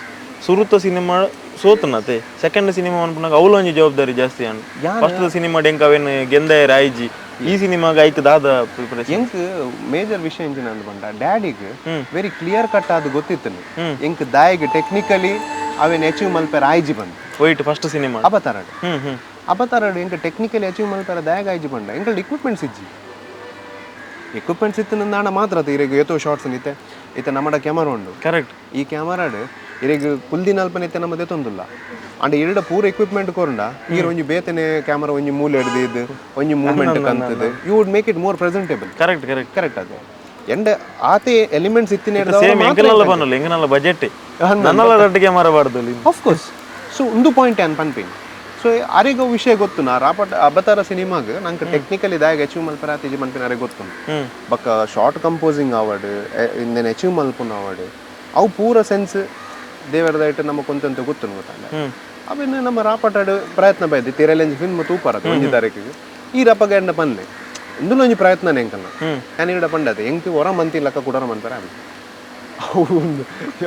ಸುರುತ ಸಿನಿಮಾ ಸೋತನತೆ ಸೆಕೆಂಡ್ ಸಿನಿಮಾ ಅನ್ಪುನಾಗ ಅವಳು ಒಂಜಿ ಜವಾಬ್ದಾರಿ ಜಾಸ್ತಿ ಅನ್. ಫಸ್ಟ್ ಸಿನಿಮಾ ಎಂಕ ಅವೇನು ಗೆಂದಯರ ಆಯ್ಜಿ ಈ ಸಿನಿಮಾಗ ಐಕ್ ದಾದ ಪ್ರಿಪರೇಷನ್. ಎಂಕ್ ಮೇಜರ್ ವಿಷಯ ಎಂಚಿನ ಅಂದ್ ಪಂಡ ಡ್ಯಾಡಿಗ್ very clear cut ಅದು ಗೊತ್ತಿತ್ತು ಎಂಕ್ ದಾಯಿಗ್ ಟೆಕ್ನಿಕಲಿ ಅವೇನು ಅಚೀವ್ ಮಲ್ಪೆರ ಆಯ್ಜಿ ಬಂದು. White first cinema ಅಬತಾರಡ್ ಹ್ಮ್ ಹ್ಮ್ ಅಬತಾರಡ್ ಎಂಕ್ ಟೆಕ್ನಿಕಲಿ ಅಚೀವ್ ಮಲ್ಪೆರ ದಾಯಗ್ ಆಯ್ಜಿ ಬಂಡ ಎಂಕಲ್ ಇಕ್ವಿಪ್ಮೆಂಟ್ಸ್ ಇಜ್ಜಿ. ಎಕ್ವಿಪ್ಮೆಂಟ್ಸ್ ಇತ್ತು ನಾಣ ಮಾತ್ರ ಅದು ಇರೆಗ್ ಏತೋ ಶಾರ್ಟ್ಸ್ ನಿತ್ತೆ ಇತ್ತೆ ನಮ್ಮಡ ಕ್ಯಾಮರಾ ಉಂಡು. ಕರೆಕ್ಟ್. ಈ ಕ್ಯಾಮರಾಡ್ ಇರೆಗ್ ಕುಲ್ದಿನ ಅಲ್ಪನೆ ಇತ್ತೆ ನಮ್ಮ ದೆತ್ತೊಂದುಲ್ಲ. ಅಂಡ ಇರಡ ಪೂರ ಎಕ್ವಿಪ್ಮೆಂಟ್ ಕೊರಂಡ ಈರ್ ಒಂಜಿ ಬೇತನೆ ಕ್ಯಾಮರಾ ಒಂಜಿ ಮೂಲೆ ಹಿಡ್ದು ಒಂಜಿ movement ಕಂತದ, you would make it more presentable. Correct correct. Correct. ಅದೇ ಎಂಡ ಆತೆ ಎಲಿಮೆಂಟ್ಸ್ ಇತ್ತಿನ. ಸೇಮ್ ಎಂಕಲ್ನಲ್ಲ ಪನ್ನಲ್ಲ, ಎಂಕನಲ್ಲ ಬಜೆಟ್ ನನ್ನಲ್ಲ ದೊಡ್ಡ ಕ್ಯಾಮರಾ ಬಾರ್ದು. Of course. So ಒಂದು ಪಾಯಿಂಟ್ ಅನ್ ಪನ್ಪಿನ್. ಸೊ ಅರೆಗ ವಿಷಯ ಗೊತ್ತು, ನಾ ರಾಪಟ್ ಅಬತಾರ ಸಿನಿಮಾಗ್ ನಂಗೆ ಟೆಕ್ನಿಕಲಿ ದಾಯಗ ಅಚೀವ್ ಮಲ್ಪರ ಆತಿಜಿ ಪನ್ಪಿನ ಅರೆಗ್ ಗೊತ್ತು. ಬೊಕ್ಕ ಶಾರ್ಟ್ ಕಂಪೋಸಿಂಗ್ ಆವಡ್, ಇಂದೆನ್ ಅಚೀವ್ ಮಲ್ಪುನ ಆವಡ್, ಅವು ಪೂರ ಸೆನ್ಸ್ ದೇವರದೈಟ್ ನಮ್ಮ ಕೊಂತಂತ ಗೊತ್ತು ಗೊತ್ತಲ್ಲ. ಅವೆನ್ ನಮ್ಮ ರಾಪಟಾಡ್ ಪ್ರಯತ್ನ ಬೈದು ತಿರಲೆಂಜ್ ಫಿಲ್ಮ್ ತೂಪಾರದು ಒಂಜಿ ತಾರೀಕಿಗೆ ಈ ರಪಗ ಎಂಡ ಪನ್ಲೆ ಇಂದುಲ ಒಂಜಿ ಪ್ರಯತ್ನ ಎಂಕಲ್ನ. ಯಾನ್ ಇಡ ಪಂಡದೆ ಎಂಕ್ ಹೊರ ಮಂತಿ ಲಕ್ಕ ಕುಡರ ಮನ್ಪರ ಅವು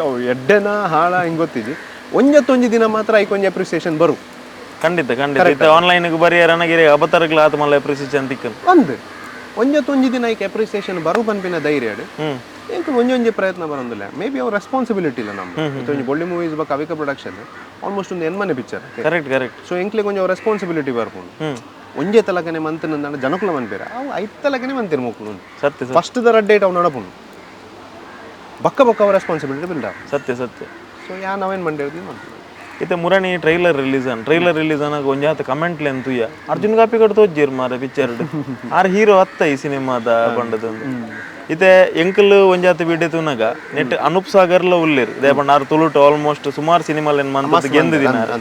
ಅವು ಎಡ್ಡೆನ ಹಾಳ ಹಿಂಗ್ ಗೊತ್ತಿಜಿ. ಒಂಜತ್ತೊಂಜಿ ದಿನ ಮಾತ್ರ ಐಕ್ ಒಂಜಿ ಅಪ್ರಿಸಿಯೇಷನ್ ಬರು. ಖಂಡಿತ ಖಂಡಿತ. ಇತ್ತೆ ಆನ್ಲೈನ್ ಬರಿಯರ ನನಗೆ ಅಬತಾರಗ್ಲ ಆತ ಮಲ್ಲ ಅಪ್ರಿಸಿಯೇಷನ್ ತಿಕ್ಕನ್. ಅಂದ್ ಒಂಜತ್ತೊಂಜಿ ದಿನ ಐಕ್ ಅಪ್ರಿಸಿಯೇಷನ್ ಬರು ಪನ್ಪಿನ ಧೈರ್ಯ ಎಂಕ್ ಒಂಜೊಂಜಿ ಪ್ರಯತ್ನ ಬರೋದಿಲ್ಲ. ಮೇ ಬಿ ಅವ್ರ ರೆಸ್ಪಾನ್ಸಿಬಿಲಿಟಿ ಇಲ್ಲ ನಮ್ಮ. ಒಂಜಿ ಬೊಳ್ಳಿ ಮೂವೀಸ್ ಬೊಕ್ಕ ಅವಿಕ ಪ್ರೊಡಕ್ಷನ್ ಆಲ್ಮೋಸ್ಟ್ ಒಂದು ಎನ್ಮನೆ picture. Correct correct. So ಎಂಕ್ಲೆಗ್ ಒಂಜಿ ರೆಸ್ಪಾನ್ಸಿಬಿಲಿಟಿ ಬರ್ಪುಂಡು. ಒಂಜೇ ತಲಕನೆ ಮಂತನಂದಾಂಡ ಜನಕುಲ ಮನ್ಪೇರ, ಅವು ಐತ ತಲಕನೆ ಮಂತಿರ್ ಮೋಕುಲು. ಸತ್ಯ. ಫಸ್ಟ್ the ರಡ್ಡೇಟ್ ಅವು ನಡಪುಂಡು, ಬಕ್ಕ ಬಕ್ಕ ಅವ ರೆಸ್ಪಾನ್ಸಿಬಿಲಿಟಿ ಬಿಲ್ಡ್. ಸತ್ಯ ಸತ್ಯ. ಸೊ ಯಾ ನಾವೇನು ಮಂಡಿರ್ತೀವಿ ಮಾಡ್ತೀವಿ. ಇತ್ತೆ ಮುರಣಿ ಟ್ರೈಲರ್ ರಿಲೀಸ್ ಅನ್ ಟ್ರೈಲರ್ ರಿಲೀಸ್ ಅನ್ನಾಗ ಒಂಜಾತ ಕಮೆಂಟ್ ಲೆನ್ ತುಯ್ಯ, ಅರ್ಜುನ್ ಕಾಪಿ ಕಡ್ ತೋಜ್ಜಿರ್ ಮಾರ ಪಿಕ್ಚರ್ ಆರ್ ಹೀರೋ ಅತ್ತ ಈ ಸಿನಿಮಾದ ಪಂಡದಂದು. ಇತ್ತೆ ಎಂಕಲ್ ಒಂಜಾತ ವಿಡಿಯೋ ತೂನಾಗ ನೆಟ್ ಅನೂಪ್ ಸಾಗರ್ಲ ಉಲ್ಲೇರ್ ಇದೇ ಪಂಡ ಆರ್ ತುಳುಟು ಆಲ್ಮೋಸ್ಟ್ ಸುಮಾರು ಸಿನಿಮಾಲೆನ್ ಮಂತ್ ಗೆಂದಿನ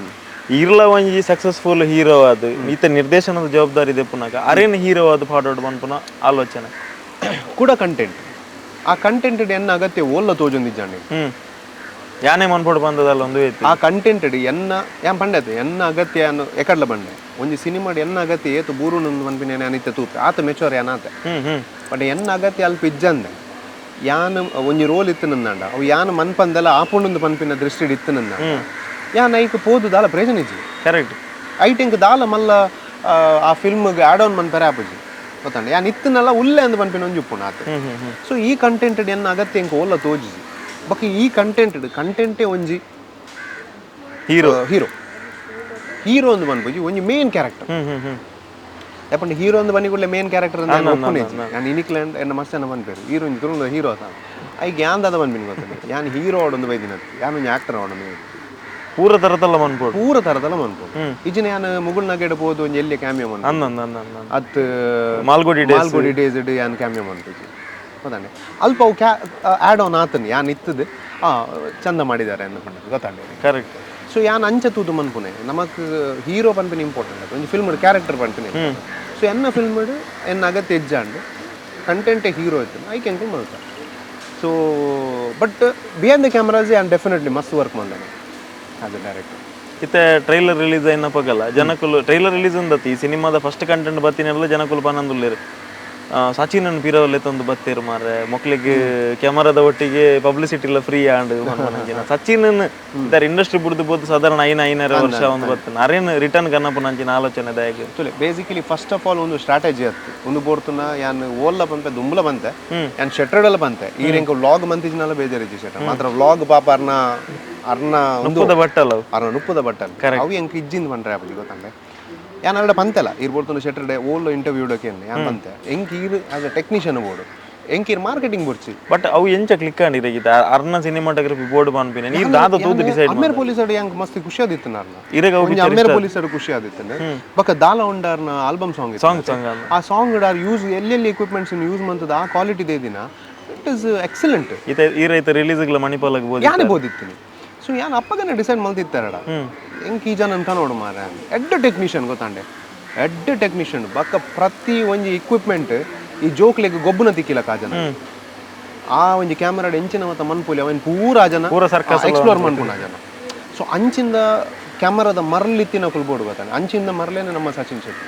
ಇರ್ಲ ಒಂಜಿ ಸಕ್ಸಸ್ಫುಲ್ ಹೀರೋ ಅದು. ಇತ್ತೆ ನಿರ್ದೇಶನದ ಜವಾಬ್ದಾರಿ ಇದೆ ಪುನಾಗ ಅರೇನ್ ಹೀರೋ ಅದು ಪಾಡೋಡು ಪನ್ಪುನ ಆಲೋಚನೆ. ಕೂಡ ಕಂಟೆಂಟ್, ಆ ಕಂಟೆಂಟ್ ಎನ್ನ ಅಗತ್ಯ ಓಲ್ಲ ತೋಜೊಂದಿಜ್ಜಾಂಡಿ. ಯಾನೇ ಮನ್ಪೋಡು ಬಂದದಲ್ಲ ಒಂದು ಐತಿ. ಆ ಕಂಟೆಂಟ್ ಎನ್ನ ಯಾನ್ ಪಂಡತೆ ಎನ್ನ ಅಗತ್ಯ ಅನ್ನು ಎಕಡ್ಲ ಬಂಡೆ ಒಂಜಿ ಸಿನಿಮಾಡ್ ಎನ್ನ ಅಗತ್ಯ ಏತು ಬೂರು ಪನ್ಪಿನ ಅನಿತೆ ತೂಪೆ ಆತ ಮೆಚೋರ್ ಯಾನಾತೆ. ಬಟ್ ಎನ್ನ ಅಗತ್ಯ ಅಲ್ಪ ಇಜ್ಜಂದೆ ಯಾನ್ ಒಂಜಿ ರೋಲ್ ಇತ್ತು ನಂದಾಂಡ ಅವು ಯಾನ್ ಮನ್ಪಂದೆಲ್ಲ ಆಪುಂಡು ಪನ್ಪಿನ ದೃಷ್ಟಿಡ್ ಇತ್ತು ನಂದ ಯಾನ್ ಐಕ್ ಪೋದು ದಾಲ ಪ್ರಯೋಜನ ಇಜ್ಜಿ. ಕರೆಕ್ಟ್. ಐಟ್ ಎಂಕ್ ದಾಲ ಮಲ್ಲ ಆ ಫಿಲ್ಮ್ಗೆ ಆಡ್ ಆನ್ ಮನ್ಪರೆ ಆಪುಜಿ ಗೊತ್ತಂಡ. ಯಾನ್ ಇತ್ತನಲ್ಲ ಉಲ್ಲೆ ಅಂದ್ ಪನ್ಪಿನ ಒಂಜಿ ಉಪ್ಪುಂಡು ಆತೆ. ಸೊ ಈ ಕಂಟೆಂಟ್ ಎನ್ನ ಅಗತ್ಯ ಎಂಕ್ ಓಲ್ಲ ತೋಜಿಜಿ. ಬೊಕ್ಕ ಈ ಕಂಟೆಂಟ್ ಕಂಟೆಂಟೇ ಒಂಜಿ hero hero hero ಅಂದ್ ಪನ್ಪುಜಿ, ಒಂಜಿ ಮೇನ್ ಕ್ಯಾರೆಕ್ಟರ್. ಯಾಪಂಡ ಹೀರೋ ಅಂದ್ ಬನ್ನಿ ಕೂಡಲೇ ಮೇನ್ ಕ್ಯಾರೆಕ್ಟರ್ ಅಂತ ಒಪ್ಪುನೇಜಿ. ಯಾನ್ ಇನಿಕ್ಲೆಂಡ್ ಎನ್ನ ಮಸ್ತ್ ಜನ ಪನ್ಪೇರು ಹೀರೋ ಒಂಜಿ ತುರುಂದ ಹೀರೋ ಆತ ಐಕ್ ಯಾನ್ ದಾದ ಪನ್ಪಿನ ಗೊತ್ತಂಡ. ಯಾನ್ ಹೀರೋ ಆಡೊಂದು ಬೈದಿನ, ಯಾನ್ ಒಂಜಿ ಆಕ್ಟರ್ ಆಡೊಂದು ಬೈದಿನ. ಪೂರ ತರತಲ್ಲ ಮನ್ಪೋಡು ಪೂರ ತರದಲ್ಲ ಮನ್ಪೋಡು. ಇಜಿನ ಯಾನ್ ಮುಗುಳ್ ನಗೆಡ್ ಪೋದು ಒಂಜಿ ಎಲ್ಲಿ ಕ್ಯಾಮಿಯೋ ಮನ್ಪು ಅತ್ ಮಾಲ್ಗೋಡಿ ಡೇಸ್ ಮಾಲ್ಗೋಡಿ ಡೇಸ್ ಯಾನ್ ಕ್ಯಾಮಿಯೋ ಮನ್ಪುಜಿ ಗೊತ್ತಾಂಡೆ. ಅಲ್ಪ ಅವು ಕ್ಯಾ ಆ್ಯಡ್ ಆನ್ ಆತನ್ ಯಾನ್ ಇತ್ತದು ಆ ಚಂದ ಮಾಡಿದ್ದಾರೆ ಅಂದ್ಕೊಂಡು ಗೊತ್ತಾಂಡೆ. ಕರೆಕ್ಟ್. ಸೊ ಯಾನ್ ಅಂಚ ತೂದು ಮನ್ಪುನೆ ನಮಕ್ ಹೀರೋ ಪನ್ಪಿನ ಇಂಪಾರ್ಟೆಂಟ್ ಅದು ಒಂಜಿ ಫಿಲ್ಮ್ ಕ್ಯಾರೆಕ್ಟರ್ ಪನ್ಪಿನ. ಸೊ ಎನ್ನ ಫಿಲ್ಮ್ ಎನ್ನ ಅಗತ್ಯ ಇಜ್ಜಾಂಡ್ ಕಂಟೆಂಟೇ ಹೀರೋ ಇತ್ತು I can ಮಲ್ತ. So but behind the cameras ಯಾನ್ ಡೆಫಿನೆಟ್ಲಿ ಮಸ್ತ್ ವರ್ಕ್ ಮಂದನೆ as a director. ಇತ್ತೆ ಟ್ರೈಲರ್ ರಿಲೀಸ್ అయిన ಪಗಲ ಜನಕುಲು ಟ್ರೈಲರ್ ರಿಲೀಸ್ ಉಂದತಿ ಈ ಸಿನಿಮಾದ ಫಸ್ಟ್ ಕಂಟೆಂಟ್ ಬತ್ತಿನೆಲ್ಲ ಜನಕುಲು ಪನಂದುಲ್ಲೇರು ಸಚಿನ್ ಪಿರವಲ್ಲೆ ತಂದು ಬತ್ತೇರು ಮಾರ್ರೆ ಮಕ್ಳಿಗೆ ಕ್ಯಾಮರಾದ ಒಟ್ಟಿಗೆ ಪಬ್ಲಿಸಿಟಿ ಎಲ್ಲ ಫ್ರೀ ಆಂಡ್ ಸಚಿನ್ ಇದ್ದಾರೆ ಇಂಡಸ್ಟ್ರಿ ಬುಡ್ದು ಬೋದು ಸಾಧಾರಣ ಐನ ಐನರ ವರ್ಷ ಒಂದು ಬತ್ತನ ಅರೇನು ರಿಟರ್ನ್ ಕನ್ನಪನಂಚಿನ ಆಲೋಚನೆ ದಾಯಕ. Basically first of all ಒಂದು ಸ್ಟ್ರಾಟಜಿ ಅತ್ತು ಒಂದು ಬೋರ್ತುನ ಯಾನ್ ಓಲ್ಲ ಪಂಪೆ ದುಂಬಲ ಬಂತೆ ಯಾನ್ ಶೆಟ್ರಡಲ್ಲ ಬಂತೆ ಈ ರೆಂಕ ವ್ಲಾಗ್ ಮಂತಿಜಿನಲ್ಲ ಬೇಜಾರಿಜ್ಜಿ ಶೆಟ್ರ ಮಾತ್ರ ವ್ಲಾಗ್ ಪಾಪ ಅರ್ನ ಅರ್ನ ಒಂದು ಬಟ್ಟಲ್ಲ ಅರ್ನ ನುಪ್ಪದ ಬಟ್ಟಲ್ ಅವು ಎಂಕ್ ಇಜ್ಜಿಂದ ಪಂಡ್ರೆ ಆಪುಜಿ ಗೊತ್ತಂಡೆ. ಯಾನ್ ಅರಡ ಪಂತೆಲ್ಲ ಈರ್ ಬೋರ್ತುನ ಶೆಟ್ರಡೆ ಓಲ್ಲ ಇಂಟರ್ವ್ಯೂ ಡೋಕೆ ಯಾನ್ ಪಂತೆ ಎಂಕ್ ಈರ್ as a technician board ಎಂಕ್ ಈರ್ ಮಾರ್ಕೆಟಿಂಗ್ ಬೋರ್ಚಿ. ಬಟ್ ಅವು ಎಂಚ ಕ್ಲಿಕ್ ಆಂಡಿರಗಿತ ಅರ್ನ ಸಿನಿಮಾಟೋಗ್ರಫಿ ಬೋರ್ಡ್ ಪನ್ಪಿನ ನೀರ್ ದಾದ ತೂದು ಡಿಸೈಡ್. ಅಮ್ಮೇರ್ ಪೊಲೀಸ್ ಯಾಂಕ್ ಮಸ್ತ್ ಖುಷಿ ಆದಿತ್ತು ನಾರ್ನ ಇರೆಗ ಅವು ಒಂಜಿ ಅಮ್ಮೇರ್ ಪೊಲೀಸರು ಖುಷಿ ಆದಿತ್ತು. ಬೊಕ್ಕ ದಾಲ ಉಂಡಾರ್ನ album song song song ಆ song R use ಎಲ್ಲೆಲ್ಲಿ ಎಕ್ವಿಪ್ಮೆಂಟ್ಸ್ ಯೂಸ್ ಮಂತದ ಆ ಕ್ವಾಲಿಟಿ ದಿನ it is excellent. ಇತ ಈ ರೈತ ರಿಲೀಸ್ ಗಳ ಮಣಿಪಾಲಗ್ ಬೋದು ಯಾನೆ ಬೋದಿತ್ತೀನಿ. ಸೊ ಯಾನ್ ಅಪ್ಪಗನೆ ಡಿಸೈಡ್ ಮಲ್ತಿತ್ತಾರಡ ಎಂಕ್ ಈ ಜನ ಅಂತ ನೋಡು ಮಾರ ಎಡ್ಡ ಟೆಕ್ನಿಷಿಯನ್ ಗೊತ್ತಾಂಡೆ ಎಡ್ಡ ಟೆಕ್ನಿಷಿಯನ್. ಬೊಕ್ಕ ಪ್ರತಿ ಒಂಜಿ ಇಕ್ವಿಪ್ಮೆಂಟ್ ಈ ಜೋಕ್ಲೆಗ್ ಗೊಬ್ಬುನ ತಿಕ್ಕಿಲ್ಲ ಕಾಜನ ಆ ಒಂಜಿ ಕ್ಯಾಮರಾಡ್ ಎಂಚಿನ ಮತ್ತ ಮನ್ಪುಲಿ ಅವನ್ ಪೂರ ಜನ ಪೂರ ಸರ್ಕಸ್ ಎಕ್ಸ್ಪ್ಲೋರ್ ಮನ್ಪುನ ಜನ. ಸೊ ಅಂಚಿಂದ ಕ್ಯಾಮರಾದ ಮರಲಿತ್ತಿನ ಕುಲ್ಬೋಡು ಗೊತ್ತಾನೆ ಅಂಚಿಂದ ಮರಲೇನೆ ನಮ್ಮ ಸಚಿನ್ ಶೆಟ್ಟಿ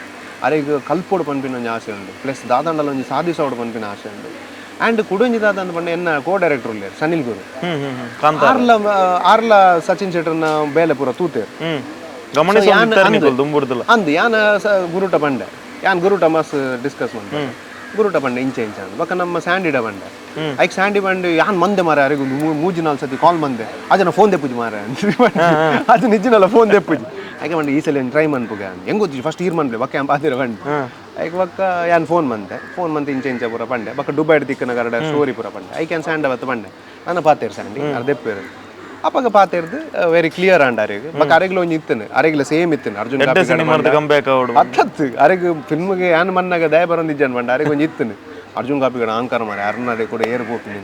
ಅರೆಗ್ ಕಲ್ಪೋಡು ಪನ್ಪಿನ ಒಂಜಿ ಆಸೆ ಉಂಡು ಪ್ಲಸ್ ದಾದಂಡಲ ಒಂಜಿ ಸಾಧಿಸೋಡು ಪನ್ಪಿನ ಆಸೆ ಉಂಡು. ಆ್ಯಂಡ್ ಕುಡೊಂಜಿ ದಾದ ಅಂದ್ ಪಂಡ ಎನ್ನ ಕೋ ಡೈರೆಕ್ಟರ್ ಉಲ್ಲೇರ್ ಸನಿಲ್ ಗುರು ಆರ್ಲ ಆರ್ಲ ಸಚಿನ್ ಶೆಟ್ಟರ್ನ ಬೇಲೆ ಪೂರ ತೂತೇರು ಅಂದ್ ಯಾನ ಗುರುಟ ಬಂಡೆ ಯಾನ್ ಗುರುಟ ಮಸ್ ಡಿಸ್ಕಸ್ ಮಂಡೆ ಗುರುಟ ಬಂಡೆ ಇಂಚೆ ಇಂಚ ಅಂದ್ ಬೊಕ್ಕ ನಮ್ಮ ಸ್ಯಾಂಡಿಡ ಬಂಡೆ ಐಕ್ ಸ್ಯಾಂಡಿ ಬಂಡೆ ಯಾನ್ ಮಂದೆ ಮಾರ ಅರೆಗ್ ಮೂಜಿ ನಾಲ್ ಸತಿ ಕಾಲ್ ಮಂದೆ ಅಜನ ಫೋನ್ ದೆಪ್ಪುಜಿ ಮಾರ ಅದು ನಿಜ್ಜಿನಲ್ಲ ಫೋನ್ ದೆಪ್ಪುಜಿ ಐಕೆ ಬಂಡೆ ಈ ಸಲ ಟ್ರೈ ಮನ್ಪುಗ ಹೆಂಗ್ ಗೊತ್ತಿಜಿ ಫಸ್ಟ್ ಈರ್ ಮನ್ಪೆ ಬೊಕ್ಕ ಪಾತಿರ ಬಂಡೆ ಐಕ್ ಬಕ್ಕ ಯಾನ್ ಫೋನ್ ಮಂತೆ, ಫೋನ್ ಮಂತೆ ಇಂಚ ಇಂಚ ಪೂರ ಪಂಡೆ. ಬಕ್ಕ ದುಬೈಡ್ ತಿಕ್ಕನ ಕರಡ ಸ್ಟೋರಿ ಪೂರ ಪಂಡೆ. I can and ಅವತ್ತು ಪಂಡೆ, ನಾನು ಪಾತೇರು ಸ್ಯಾಂಡಿ ಅರ್ಧೆಪ್ಪೇರು ಅಪ್ಪಗ ಪಾತೇರ್ದು ವೆರಿ ಕ್ಲಿಯರ್ ಆಂಡ್ ಅರೆಗ್. ಬಕ್ಕ ಅರೆಗ್ಲ ಒಂಜಿ ಇತ್ತನು, ಅರೆಗ್ಲ ಸೇಮ್ ಇತ್ತನು ಅರ್ಜುನ್ ಅತ್ತತ್ತು ಅರೆಗ್ ಫಿಲ್ಮ್ಗೆ ಯಾನ್ ಮನ್ನಾಗ ದಯ ಬರೊಂದಿಜ್ಜನ್ ಪಂಡ ಅರೆಗ್ ಒಂಜಿ ಇತ್ತನು ಅರ್ಜುನ್ ಕಾಪಿಗಡ ಆಂಕರ್ ಮಾರೆ ಅರ್ನಡೆ ಕೂಡ ಏರ್ ಪೋಪಿನಿ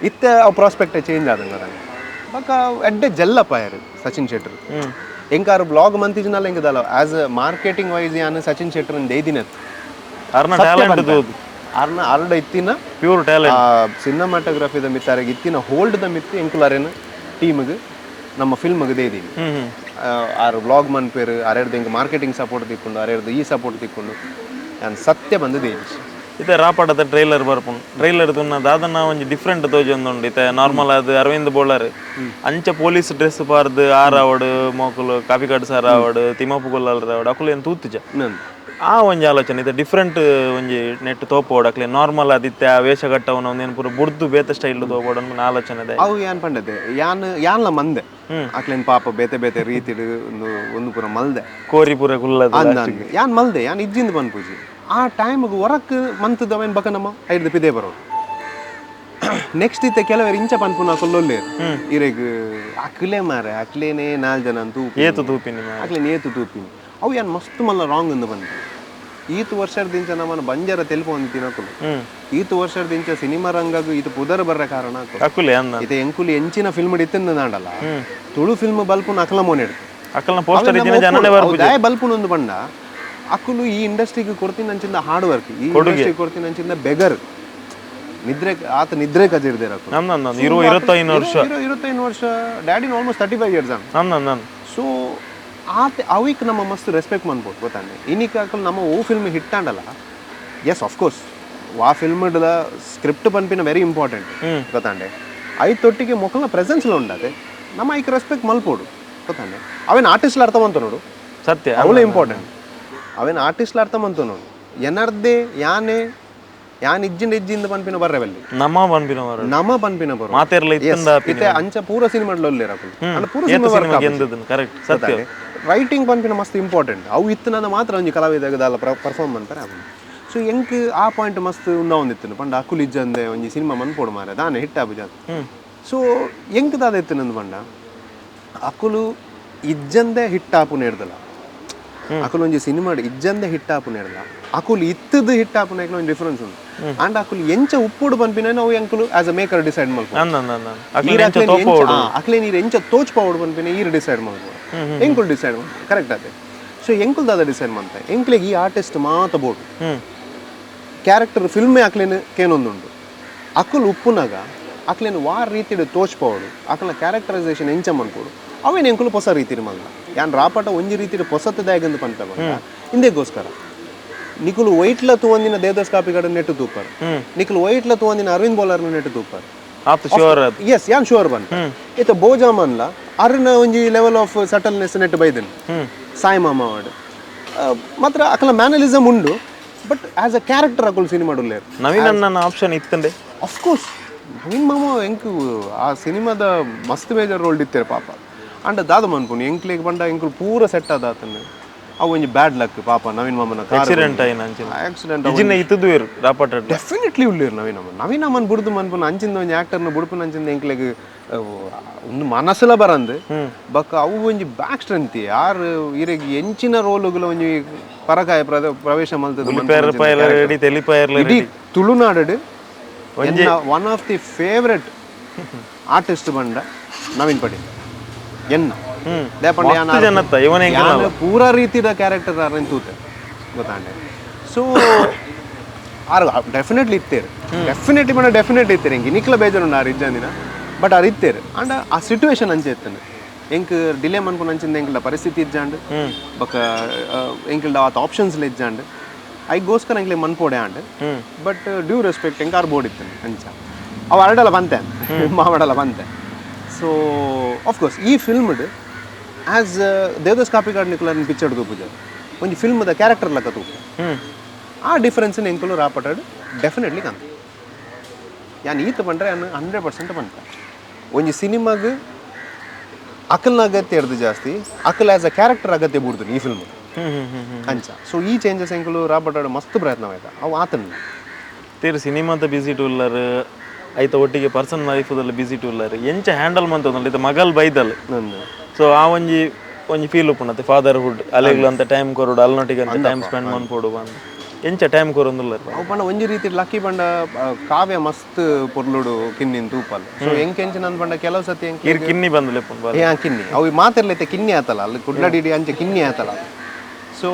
ಇತ್ತೆ. ಆ ಪ್ರಾಸ್ಪೆಕ್ಟ್ ಚೇಂಜ್ ಆದಂಗ ಬಕ್ಕ ಎಡ್ಡೆ ಜಲ್ಲಪ್ಪ ಯಾರು ಸಚಿನ್ ಶೆಟ್ಟರ್. ಎಂಕಾರು ಬ್ಲಾಗ್ ಮಂತಿಜ್ನಲ್ಲ ಎಂಕದಲ್ಲ as a marketing wise ಯಾನ್ ಸಚಿನ್ ಶೆಟ್ಟರ್ ದೇದಿನತ್ ಅರ್ನ ಟ್ಯಾಲೆಂಟ್ ತೂದು ಅರ್ನ ಅರ್ಡ ಇತ್ತಿನ ಪ್ಯೂರ್ ಟ್ಯಾಲೆಂಟ್ ಸಿನಿಮಾಟೋಗ್ರಫಿದ ಮಿತ್ತ ಅರೆಗ್ ಇತ್ತಿನ ಹೋಲ್ಡ್ the ಮಿತ್ತು ಎಂಕುಲಾರೇನು ಟೀಮ್ಗೆ ನಮ್ಮ ಫಿಲ್ಮ್ಗೆ ದೇದೀನಿ. ಆರು ಬ್ಲಾಗ್ ಮನ್ಪೇರು ಅರೆರ್ದು ಎಂಕ್ ಮಾರ್ಕೆಟಿಂಗ್ ಸಪೋರ್ಟ್ ತಿಕ್ಕೊಂಡು ಅರೆರ್ದು ಈ ಸಪೋರ್ಟ್ ತಿಕ್ಕೊಂಡು ನಾನು ಸತ್ಯ ಬಂದು ದೇದಿ. ಇತ್ತೆ ರಾಪಾಟದ ಟ್ರೈಲರ್ ಬರ್ಪುಂಡು, ಟ್ರೈಲರ್ ತುನ್ನ ದಾದನ ಒಂಜಿ ಡಿಫ್ರೆಂಟ್ ತೋಜೊಂದುಂಡು. ಇತ್ತೆ ನಾರ್ಮಲ್ ಆದ್ ಅರವಿಂದ್ ಬೋಳಾರ್ ಅಂಚ ಪೊಲೀಸ್ ಡ್ರೆಸ್ ಪಾರ್ದ್ ಆರ್ ಆವಡ್, ಮೋಕುಲು ಕಾಪಿಕಾಡ್ ಸರ್ ಆವಡ್, ತಿಮ್ಮಪ್ಪು ಗೊಲ್ಲಾಲ್ ಆವಡ್, ಅಕುಲು ಏನು ತೂತುಜ. ಆ ಒಂಜಿ ಆಲೋಚನೆ ಇತ್ತೆ ಡಿಫ್ರೆಂಟ್ ಒಂಜಿ ನೆಟ್ ತೋಪೋಡು, ಅಕ್ಲೆ ನಾರ್ಮಲ್ ಆದಿತ್ತೆ ಆ ವೇಷ ಕಟ್ಟವನ ಒಂದೇನು ಪೂರ ಬುಡ್ದು ಬೇತೆ ಸ್ಟೈಲ್ ತೋಪೋಡು ಅನ್ಪಿನ ಆಲೋಚನೆ ಇದೆ. ಅವು ಯಾನ್ ಪಂಡದೆ ಯಾನ್ ಯಾನ್ಲ ಮಂದೆ ಅಕ್ಲೇನ್ ಪಾಪ ಬೇತೆ ಬೇತೆ ರೀತಿಡ್ ಒಂದು ಒಂದು ಪೂರ ಮಲ್ದೆ ಕೋರಿ ಪೂರ ಕುಲ್ಲದ ಅಂದ್ ಯಾನ್ ಮಲ್ದೆ ಯಾನ್ ಇಜ್ಜಿಂದ ಪನ್ಪುಜಿ. ಆ ಟೈಮ್ಗೆ ಹೊರಕ್ ಮಂತದ ಅವೇನ್ ಬಕ ನಮ್ಮ ಐದು ಪಿದೆ ಬರೋದು ನೆಕ್ಸ್ಟ್. ಇತ್ತೆ ಕೆಲವರು ಇಂಚ ಪನ್ಪುನ ಕೊಲ್ಲೊಲ್ಲೇರು ಇರೆಗ್ ಅಕ್ಲೆ ಮಾರೆ ಅಕ್ಲೇನೆ ನಾಲ್ ಜನ ತೂಪಿ ಏತು ತೂಪಿನಿ ಅಕ್ಲೇನೆ ಏತು ತೂಪಿನಿ. ಅವು ಯಾನ್ ಮಸ್ತ್ ಮಲ್ಲ ರಾಂಗ್ ಅಂದ್ ಬಂತು. ಈತ್ ವರ್ಷದಿಂಚ ನಮ್ಮನ ಬಂಜಾರ ತೆಲ್ಪೊಂದು ತಿನಕುಲು ಈತ್ ವರ್ಷದಿಂಚ ಸಿನಿಮಾ ರಂಗಗ್ ಈತ ಪುದರ್ ಬರ್ರ ಕಾರಣ ಅಕುಲೆ ಅಂದ. ಇತ್ತೆ ಎಂಕುಲು ಎಂಚಿನ ಫಿಲ್ಮ್ ಇತ್ತಿನ ನಾಡಲ್ಲ ತುಳು ಫಿಲ್ಮ್ ಬಲ್ಪುನ ಅಕಲ ಮೋನೆಡ್ ಅಕಲ್ನ ಪೋಸ್ಟರ್ ಇತ್ತಿನ ಜನನೇ ಬರ್ಪುಜಿ. ದಾಯ ಬಲ್ಪುನ ಒಂದು ಬಣ್ಣ ಅಕುಲು ಈ ಇಂಡಸ್ಟ್ರಿಗೆ ಕೊಡ್ತೀನಿ ಅಂಚಿಂದ ಹಾರ್ಡ್ ವರ್ಕ್, ಈ ಇಂಡಸ್ಟ್ರಿಗೆ ಕೊಡ್ತೀನಿ ಅಂಚಿಂದ ಬೆಗರ್ ನಿದ್ರೆ ಆತ ನಿದ್ರೆ ಕಜಿರ್ದೇರ ಅಕುಲು. ನಂದು 25 ವರ್ಷ 25 ವರ್ಷ ಡ್ಯಾಡಿನ ಆಲ್ಮೋಸ್ಟ್ 35 ಇಯರ್ಸ್ ನಂದು. ಸೊ ಆತ ಅವಿಕ್ ನಮ್ಮ ಮಸ್ತ್ ರೆಸ್ಪೆಕ್ಟ್ ಮನ್ಬೋದು ಗೊತ್ತಾನೆ. ಇನ್ನಿಕ್ ಅಕುಲು ನಮ್ಮ ಓ ಫಿಲ್ಮ್ ಹಿಟ್ ಆಂಡಲ್ಲ, S of course ವಾ ಫಿಲ್ಮ್ ಸ್ಕ್ರಿಪ್ಟ್ ಪನ್ಪಿನ ವೆರಿ ಇಂಪಾರ್ಟೆಂಟ್ ಗೊತ್ತಾಂಡೆ. ಐತೊಟ್ಟಿಗೆ ಮೊಕ್ಕಲ್ನ ಪ್ರೆಸೆನ್ಸ್ಲ ಉಂಡದೆ ನಮ್ಮ ಐಕ್ ರೆಸ್ಪೆಕ್ಟ್ ಮಲ್ಪೋಡು ಗೊತ್ತಾಂಡೆ. ಅವೇನು ಆರ್ಟಿಸ್ಟ್ಲ ಅರ್ಥ ಮಂತ ನೋಡು ಸತ್ಯ ಅವಳ ಇಂಪಾರ್ಟೆಂಟ್. ಅವೇನು ಆರ್ಟಿಸ್ಟ್ಲ ಅರ್ಥ ಮಂತ ನೋಡು ಎನರ್ದೆ ಯಾನೆ ಯಾನ್ ಇಜ್ಜಿಂದ ಇಜ್ಜಿಂದ ಪನ್ಪಿನ ಬರ್ರೆವಲ್ಲಿ ನಮ್ಮ ಪನ್ಪಿನ ಬರ ನಮ ಪನ್ಪಿನ ಬರೋ ಮಾತೆರ್ಲ ಇತ್ತಂದ ಇತ್ತೆ ಅಂಚ ಪೂರ ಸಿನಿಮಾ ಅಕುಲು ಪೂರ ಸಿನಿಮಾ ಕರೆಕ್ಟ್ ಸತ್ಯ. ರೈಟಿಂಗ್ ಪನ್ಪಿನ ಮಸ್ತ್ ಇಂಪಾರ್ಟೆಂಟ್. ಅವು ಇತ್ತನದ ಮಾತ್ರ ಒಂಜಿ ಕಲಾವಿದಾಗ ಪರ್ಫಾರ್ಮ್ ಮನ್ಪರೆ ಆಪುಂಡು. ಸೊ ಎಂಕ್ ಆ ಪಾಯಿಂಟ್ ಮಸ್ತ್ ಉಂದ ಒಂದಿತ್ತು ಪಂಡ ಅಕುಲು ಇಜ್ಜಂದೆ ಒಂಜಿ ಸಿನಿಮಾ ಮನ್ಪೋಡು ಮಾರೆ ದಾನೆ ಹಿಟ್ ಆಪುಜ. ಸೊ ಎಂಕ್ ದಾದ ಇತ್ತಿನಂದು ಪಂಡ ಅಕುಲು ಇಜ್ಜಂದೆ ಹಿಟ್ ಆಪುನ ಹಿಡ್ದಲ್ಲ, ಅಕುಲು ಒಂಜಿ ಸಿನಿಮಾ ಇಜ್ಜಂದೆ ಹಿಟ್ ಆಪುನ ಹಿಡ್ದಲ್ಲ, ಅಕುಲು ಇತ್ತದ ಹಿಟ್ ಆಪುನ ಒಂಜಿ ಡಿಫರೆನ್ಸ್ ಉಂಟು. ಅಂಡ್ ಅಕುಲು ಎಂಚ ಉಪ್ಪುಡು ಪನ್ಪಿನ ನಾವು ಎಂಕುಲು as a maker decide ಮಲ್ಪು. ಅಕ್ಲೆ ನೀರು ಎಂಚ ತೋಚ್ಪಾವಡು ಪನ್ಪಿನ ಈರ್ ಡಿಸೈಡ್ ಮಲ್ಪು, ಎಂಕುಲು ಡಿಸೈಡ್ ಮಲ್ಪು ಕರೆಕ್ಟ್ ಅದೇ. ಸೊ ಎಂಕುಲು ದಾದ ಡಿಸೈಡ್ ಮಂತ ಎಂಕ್ಲೆಗ್ ಈ ಆರ್ಟಿಸ್ಟ್ ಮಾತ ಬೋಡು ಕ್ಯಾರೆಕ್ಟರ್ ಫಿಲ್ಮೇ ಅಕ್ಲೇನು ಕೇನೊಂದುಂಡು. ಅಕುಲು ಉಪ್ಪುನಾಗ ಅಕ್ಲೇನು ವಾ ರೀತಿಡ್ ತೋಚ್ಪಾವಡು ಅಕ್ಲ ಕ್ಯಾರೆಕ್ಟರೈಸೇಷನ್ ಎಂಚ ಮನ್ಪೋಡು ಅವೇನು ಎಂಕುಲು ಹೊಸ ರೀತಿಡ್ ಮಲ್ಲ. ಯಾನ್ ರಾಪಾಟ ಒಂಜಿ ರೀತಿಡ್ ಪೊಸತದಾಗಂದು ಪನ್ಪೆ ಇಂದೆಗೋಸ್ಕರ ನಿಕುಲು ವೈಟ್ಲ ತೂವಂದಿನ ದೇವದಾಸ್ ಕಾಪಿಗಾಡ ನೆಟ್ಟು ತೂಪರ್, ನಿಕುಲು ವೈಟ್ಲ ತೂವಂದಿನ ಅರವಿಂದ್ ಬೋಲಾರ್ನ ನೆಟ್ಟು ತೂಪರ್. ಎಸ್ ಯಾನ್ ಶೋರ್ ಬನ್ ಇತ್ತ ಬೋಜಾಮನ್ಲ ಅರ್ನ ಒಂಜಿ level of subtleness ನೆಟ್ಟು ಬೈದನ್ ಸಾಯಿ ಮಾಮ ವಾಡ್ ಮಾತ್ರ ಅಕಲ ಮ್ಯಾನಲಿಸಮ್ ಉಂಡು. But as a character ಅಕುಲು ಸಿನಿಮಾ ಉಲ್ಲೇರು. ನವೀನ್ ಅಣ್ಣನ ಆಪ್ಷನ್ ಇತ್ತಂಡೆ ಅಫ್ಕೋರ್ಸ್ ನವೀನ್ ಮಾಮ ಎಂಕು ಆ ಸಿನಿಮಾದ ಮಸ್ತ್ ಮೇಜರ್ ರೋಲ್ ಇತ್ತೇರು ಪಾಪ. ಅಂಡ ದಾದ ಮನ್ಪುನು ಎಂಕ್ಲೆಗ್ ಪಂಡ ಎಂಕುಲು ಪೂರ ಸೆಟ್ ಆದ ಆತನ ಅವು ಒಂಜಿ ಬ್ಯಾಡ್ ಲಕ್ ಪಾಪ ನವೀನ್ ಮಾಮನ ಆಕ್ಸಿಡೆಂಟ್ ಆಯಿನ ಅಂಚಿನ ಆಕ್ಸಿಡೆಂಟ್ ಇಜಿನ ಇತ್ತದು ರಾಪಾಟ ಡೆಫಿನೆಟ್ಲಿ ಉಳ್ಳೇರು ನವೀನ್ ಅಮ್ಮನ್. ನವೀನ್ ಅಮ್ಮನ್ ಬುಡ್ದು ಮನ್ಪುನ ಅಂಚಿಂದ ಒಂಜಿ ಆಕ್ಟರ್ನ ಬುಡುಪುನ ಅಂಚಿಂದ ಎಂಕ್ಲೆಗ್ ಒಂದು ಮನಸ್ಸುಲ ಬರಂದು ಬಕ್ಕ ಅವು ಒಂಜಿ ಬ್ಯಾಕ್ ಸ್ಟ್ರೆಂತ್ ಯಾರು ಇರೆಗ್ ಎಂಚಿನ ರೋಲುಗಳ ಒಂಜಿ ಪರಕಾಯ ಪ್ರವೇಶ ಮಲ್ತದ ಇಡೀ Tulunadu one of the favourite artist ಬಂಡ ನವೀನ್ ಪಟೇಲ್ ಎನ್ನ ಪೂರಾ ರೀತಿಯ ಕ್ಯಾರೆಕ್ಟರ್ ಆರನ್ ತೂತೆ ಗೊತ್ತಾಂಡೆ. ಸೊ ಆರು ಡೆಫಿನೆಟ್ಲಿ ಇತ್ತೇರು, ಡೆಫಿನೆಟ್ಲಿ ಪಂಡ ಡೆಫಿನೆಟ್ಲಿ ಇತ್ತೇರು. ಎಂಕ್ ಇನಿಕ್ಲ ಬೇಜಾರುಂಡು ಆರು ಇಜ್ಜಂದಿನ, ಬಟ್ ಆರು ಇತ್ತೇರು. ಅಂಡ ಆ ಸಿಟುವೇಶನ್ ಅಂಚೆ ಇತ್ತೇನೆ ಎಂಕ್ ಡಿಲೇ ಮನ್ಪುನ ಅಂಚಿಂದ ಎಂಕ್ಲ ಪರಿಸ್ಥಿತಿ ಇಜ್ಜಾಂಡ್ ಬೊಕ್ಕ ಎಂಕ್ಲ ಆತ options ಇಜ್ಜಾಂಡ್ ಐಗೋಸ್ಕರ ಎಂಕ್ಲೆ ಮನ್ಪೋಡೆ and. But due respect ಎಂಕ್ ಆರು ಬೋರ್ಡ್ ಇತ್ತೇನೆ ಅಂಚ ಅವು ಅರಡಲ ಬಂತೆ ಮಾವಡಲ ಬಂತೆ. So of course ಈ filmed as Devadas Kapikad ನಿಕುಲನ್ picture ತೂಪುಜ ಒಂಜಿ ಫಿಲ್ಮ್ದ ಕ್ಯಾರೆಕ್ಟರ್ ಲೆಕ್ಕ ತೂಪು. ಆ ಡಿಫರೆನ್ಸ್ ಎಂಕುಲು ರಾಪಟಾಡ್ ಡೆಫಿನೆಟ್ಲಿ ಕಾಂತ. ಯಾನ್ ಈತ ಪಂಡ್ರೆ ಯಾನ್ 100% ಪನ್ಪೆ ಒಂಜಿ ಸಿನಿಮಾಗ್ ಅಕಲ್ನ ಅಗತ್ಯ ಇರ್ದು ಜಾಸ್ತಿ ಅಕಲ್ as a character ಅಗತ್ಯ ಬೂಡ್ದು ಈ ಫಿಲ್ಮ್. ಹ್ಮ್ ಹ್ಮ್ ಹ್ಮ್ ಹ್ಮ್ ಅಂಚ. ಸೊ ಈ ಚೇಂಜಸ್ ಎಂಕುಲು ರಾಬರ್ಟ್ ಮಸ್ತ್ ಪ್ರಯತ್ನ ಆಯ್ತಾ ಅವು ಆತನ. ತೀರ್ ಸಿನಿಮಾದ ಬಿಸಿ ಟೂಲ್ಲರ್ ಐತ ಒಟ್ಟಿಗೆ ಪರ್ಸನಲ್ ಲೈಫ್ದಲ್ಲಿ ಬಿಸಿ ಟೂಲ್ಲರ್ ಎಂಚ ಹ್ಯಾಂಡಲ್ ಮಂತೊಂದುಲ್ಲ ಇತ್ತ ಮಗಲ್ ಬೈದಲ್. ಸೊ ಆ ಒಂಜಿ ಒಂಜಿ ಫೀಲ್ ಉಪ್ಪುಂಡತ್ತೆ ಫಾದರ್ಹುಡ್ ಅಲೆಗ್ಲು ಅಂತ ಟೈಮ್ ಕೊರೊಡು, ಅಲ್ನೊಟ್ಟಿಗೆ ಅಂತ ಟೈಮ್ ಸ್ಪೆಂಡ್ ಮನ್ಪೊಡು ಬಂದು ಎಂಚ ಟೈಮ್ ಕೊರೊಂದುಲ್ಲರ್? ಅವು ಪಂಡ ಒಂಜಿ ರೀತಿ ಲಕ್ಕಿ ಪಂಡ ಕಾವ್ಯ ಮಸ್ತ್ ಪೊರ್ಲುಡು ಕಿನ್ನಿನ್ ತೂಪಲ್. ಸೊ ಎಂಕೆಂಚಿನ ಪಂಡ ಕೆಲವು ಸತಿ ಎಂಕ್ ಇರ್ ಕಿನ್ನಿ ಬಂದು ಲೆಪ್ಪುಂಡು. ಏ ಕಿನ್ನಿ ಅವು ಮಾತಿರ್ಲೈತೆ ಕಿನ್ನಿ ಆತಲ್ಲ ಅಲ್ಲಿ ಕುಡ್ಲಡಿಡಿ ಅಂಚೆ ಕಿನ್ನಿ ಆತಲ್ಲ. ಸೊ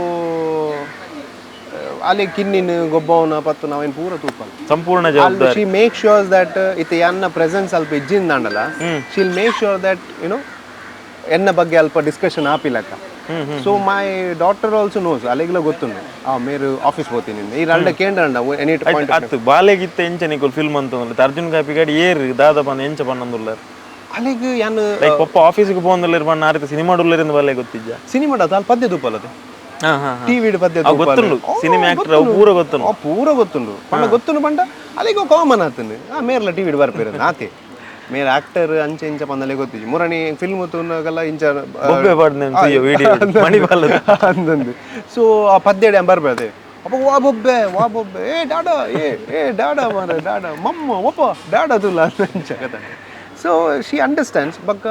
ಅಲ್ಲಿ ಕಿನ್ನಿನ ಗೊಬ್ಬವನ ಪತ್ತು ನಾವೇನು ಪೂರ ತೂಪಲ್ ಸಂಪೂರ್ಣ ಜವಾಬ್ದಾರಿ. She make sure that ಇತ್ತೆ ಎನ್ನ ಪ್ರೆಸೆನ್ಸ್ ಅಲ್ಪ ಇಜ್ಜಿಂದಾಂಡಲ she'll make sure that you know ಎನ್ನ ಬಗ್ಗೆ ಅಲ್ಪ discussion ಆಪಿಲಕ್ಕ. So my daughter also knows, ಅಲ್ಲಿಗೆಲ್ಲ ಗೊತ್ತುಂಡು ಆ ಮೇರು ಆಫೀಸ್ ಹೋಗ್ತೀನಿ ಈ ರಲ್ಡ ಕೇಂದ್ರ ಎನಿ ಪಾಯಿಂಟ್. ಅತ್ತು ಬಾಲೆಗಿತ್ತ ಎಂಚ ನಿಕುಲ್ ಫಿಲ್ಮ್ ಅಂತ ಅರ್ಜುನ್ ಕಾಪಿಗಾಡಿ ಏರ್ ದಾದ ಪಂದ ಎಂಚ ಪನ್ನೊಂದುಲ್ಲರ್? ಅಲ್ಲಿಗೆ ಯಾನ್ ಲೈಕ್ ಪಪ್ಪ ಆಫೀಸ್ಗೆ ಪೋಂದುಲ್ಲೇರ್ ಪಣ್ಣ ಆರಿತ ಸಿನಿಮಾ ಡುಲ್ಲೇರಿಂದ ಬಾಲೆ ಗೊತ್ತಿಜ್ಜ? ಸಿನಿಮಾ ಅಲ್ ಪದ್ಯ ತೂಪಲ್ಲದೆ ಟಿವಿ ಪದ್ಯ. ಗೊತ್ತುಂಡು, ಸಿನಿಮಾ ಆಕ್ಟರ್ ಅವು ಪೂರ ಗೊತ್ತುಂಡು. ಪೂರ ಗೊತ್ತುಂಡು ಪಂಡ ಗೊತ್ತುಂಡು ಪಂಡ ಅಲ್ಲಿಗೆ ಕಾಮನ್ ಆತುಂಡು. ಆ ಮೇರ್ಲ ಟಿವಿ ಬರ್ಪೇರ ಆತೆ ಮೇರ್ ಆಕ್ಟರ್ ಅಂಚೆ ಇಂಚ ಪಂದಲೆ ಗೊತ್ತಿಜ್ಜಿ. ಮುರಣಿ ಫಿಲ್ಮ್ ತೂನಗಲ್ಲ ಇಂಚ ಬೊಬ್ಬೆ ಪಾಡ್ನೆ ವಿಡಿಯೋ ಮಣಿಪಾಲದ ಅಂದಂದು. ಸೊ ಆ ಪದ್ಯಡೆ ಬರ್ಬೇದೆ ಅಪ್ಪ ವಾ ಬೊಬ್ಬೆ ವಾ ಬೊಬ್ಬೆ ಏ ಡಾಡಾ ಏ ಏ ಡಾಡಾ ಮಾರ ಡಾಡಾ ಮಮ್ಮ ಒಪ್ಪ ಡಾಡಾ ತುಲ್ಲ ಅಂಚ ಕತೆ. ಸೊ she understands ಬಕ್ಕ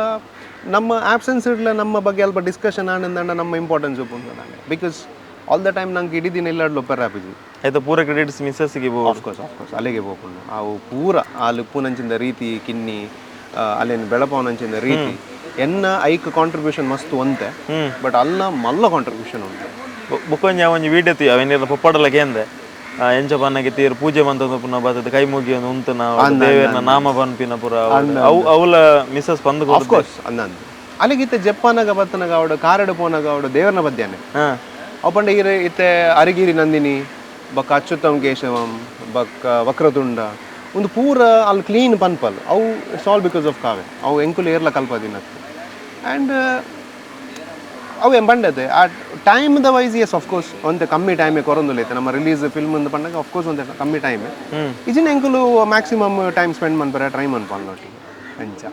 ನಮ್ಮ ಆಬ್ಸೆನ್ಸ್ ಇಡ್ಲ ನಮ್ಮ ಬಗ್ಗೆ ಅಲ್ಪ ಡಿಸ್ಕಷನ್ ಆನಂದಂಡ ನಮ್ಮ ಇಂಪಾರ್ಟೆನ್ಸ್ ಉಪ್ಪುಂಡು. Because all the time ನಂಗೆ ಇಡೀ ದಿನ ಇಲ್ಲಾಡ್ಲು ಒಪ್ಪರ ಆಪಿಜಿ. ಆಯ್ತಾ ಪೂರ ಕ್ರೆಡಿಟ್ಸ್ ಮಿಸ್ಸಸ್ಗೆ ಬೋಡು. ಆಫ್ಕೋರ್ಸ್ ಆಫ್ಕೋರ್ಸ್ ಅಲ್ಲಿಗೆ ಹೋಗ್ಕೊಂಡು ಅವು ಪೂರ ಅಲ್ಲಿ ಉಪ್ಪುನಂಚಿಂದ ರೀತಿ ಕಿನ್ನಿ ಅಲ್ಲೇನು ಬೆಳಪವನಂಚಿಂದ ರೀತಿ ಎನ್ನ ಐಕ್ ಕಾಂಟ್ರಿಬ್ಯೂಷನ್ ಮಸ್ತ್ ಒಂತೆ, ಬಟ್ ಅಲ್ಲ ಮಲ್ಲ ಕಾಂಟ್ರಿಬ್ಯೂಷನ್ ಉಂಟು. ಬುಕ್ಕೊಂಜಿ ಒಂಜಿ ವಿಡಿಯೋ ತೀ ಅವೇನಿಲ್ಲ ಪೊಪ್ಪಡಲ ಕೇಂದೆ ಎಂಚ ಪನ್ನಗೆ ತೀರ್ ಪೂಜೆ ಮಂತಂದು ಪುನಃ ಬತ್ತದ ಕೈ ಮುಗಿಯೊಂದು ಉಂತುನ ದೇವೇರ್ನ ನಾಮ ಪನ್ಪಿನ ಪುರ ಅವು ಅವಲ ಮಿಸ್ಸಸ್ ಪಂದು. ಆಫ್ಕೋರ್ಸ್ ಅಂದಂದು ಅಲ್ಲಿಗಿತ್ತ ಜಪ್ಪಾನಾಗ ಬತ್ತನಾಗ ಅವಡು ಕಾರಡು ಪೋನಾಗ ಅವಡು ದೇವರನ ಬದ್ಯಾನೆ. ಅವು ಪಂಡ ಈರೆ ಇತ್ತೆ ಅರಿಗಿರಿ ನಂದಿನಿ ಬಕ್ಕ ಅಚ್ಯುತಂ ಕೇಶವಂ ಬಕ್ಕ ವಕ್ರತುಂಡ ಒಂದು ಪೂರ ಅಲ್ಲಿ ಕ್ಲೀನ್ ಪನ್ಪಲ್ ಅವು it's all because of ಕಾವೆ. ಅವು ಎಂಕುಲು ಏರ್ಲ ಕಲ್ಪದಿನತ್ತು ಆ್ಯಂಡ್ ಅವು ಏನ್ ಬಂಡತೆ ಆ time the wise. S of course ಒಂತೆ ಕಮ್ಮಿ ಟೈಮೇ ಕೊರೊಂದುಲ್ಲ ನಮ್ಮ ರಿಲೀಸ್ ಫಿಲ್ಮ್ ಅಂದ್ ಪಂಡಾಗ ಆಫ್ಕೋರ್ಸ್ ಒಂತೆ ಕಮ್ಮಿ ಟೈಮ್ ಇಜಿನ ಎಂಕುಲು ಮ್ಯಾಕ್ಸಿಮಮ್ ಟೈಮ್ ಸ್ಪೆಂಡ್ ಮನ್ಪರೆ ಟ್ರೈ ಮನ್ಪಲ್ ನೋಟಿಗೆ ಅಂಚ.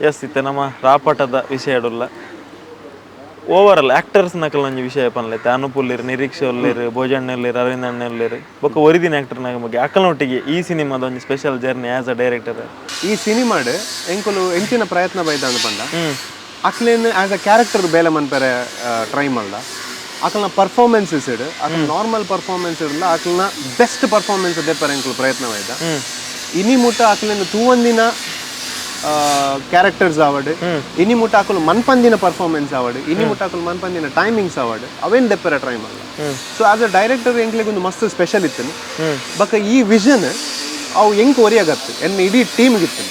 ಎಸ್ ಇತ್ತೆ ನಮ್ಮ ರಾಪಟದ ವಿಷಯ ಓವರ್ ಆಲ್ ಆಕ್ಟರ್ಸ್ ನಕಲ್ ಒಂಜಿ ವಿಷಯ ಪನ್ಲೈತೆ ಅನುಪ್ ಉಲ್ಲೇರ್, ನಿರೀಕ್ಷೆ ಉಲ್ಲೇರ್, ಭೋಜಣ್ಣ ಉಲ್ಲೇರ್, ಅರವಿಂದ್ ಅಣ್ಣ ಉಲ್ಲೇರ್, ಬೊಕ್ಕ ಒರಿದಿನ ಆಕ್ಟರ್ ನಾಗ ಬಗ್ಗೆ ಅಕ್ಕಲನೊಟ್ಟಿಗೆ ಈ ಸಿನಿಮಾದ ಒಂಜಿ special journey as a director. ಈ ಸಿನಿಮಾಡ್ ಎಂಕುಲು ಎಂಚಿನ ಪ್ರಯತ್ನ ಬೈದ ಅಂದ್ ಪಂಡ ಅಕ್ಲೇನ್ ಆಸ್ ಅ ಕ್ಯಾರೆಕ್ಟರ್ ಬೇಲೆ ಮನ್ಪೆರೆ ಟ್ರೈ ಮಲ್ದ. ಅಕಲ್ನ ಪರ್ಫಾರ್ಮೆನ್ಸಸ್ ಇಡ್ ಅಕಲ್ ನಾರ್ಮಲ್ ಪರ್ಫಾರ್ಮೆನ್ಸ್ ಇಡಲ್ಲ, ಅಕಲ್ನ ಬೆಸ್ಟ್ ಪರ್ಫಾರ್ಮೆನ್ಸ್ ದೆಪ್ಪರೆ ಎಂಕುಲು ಪ್ರಯತ್ನ ಬೈದ. ಇನಿ ಮುಟ್ಟ ಅಕ್ಲೇನ್ ತೂವಂದಿನ ಕ್ಯಾರೆಕ್ಟರ್ಸ್ ಆವಡ್, ಇನಿ ಮುಟ್ಟ ಅಕುಲು ಮನ್ಪಂದಿನ ಪರ್ಫಾರ್ಮೆನ್ಸ್ ಆವಡ್, ಇನಿ ಮುಟ್ಟ ಅಕುಲು ಮನ್ಪಂದಿನ ಟೈಮಿಂಗ್ಸ್ ಆವಡ್, ಅವೇನ್ ದೆಪ್ಪರೆ ಟ್ರೈ ಮಲ್ದ. ಸೊ ಆಸ್ ಅ ಡೈರೆಕ್ಟರ್ ಎಂಕ್ಲೆಗ್ ಒಂದು ಮಸ್ತ್ ಸ್ಪೆಷಲ್ ಇತ್ತು. ಬಕ ಈ ವಿಷನ್ ಅವು ಎಂಕ್ ಒರಿಯಾಗತ್ತು ಎನ್ನ ಇಡೀ ಟೀಮ್ಗೆ ಇತ್ತು.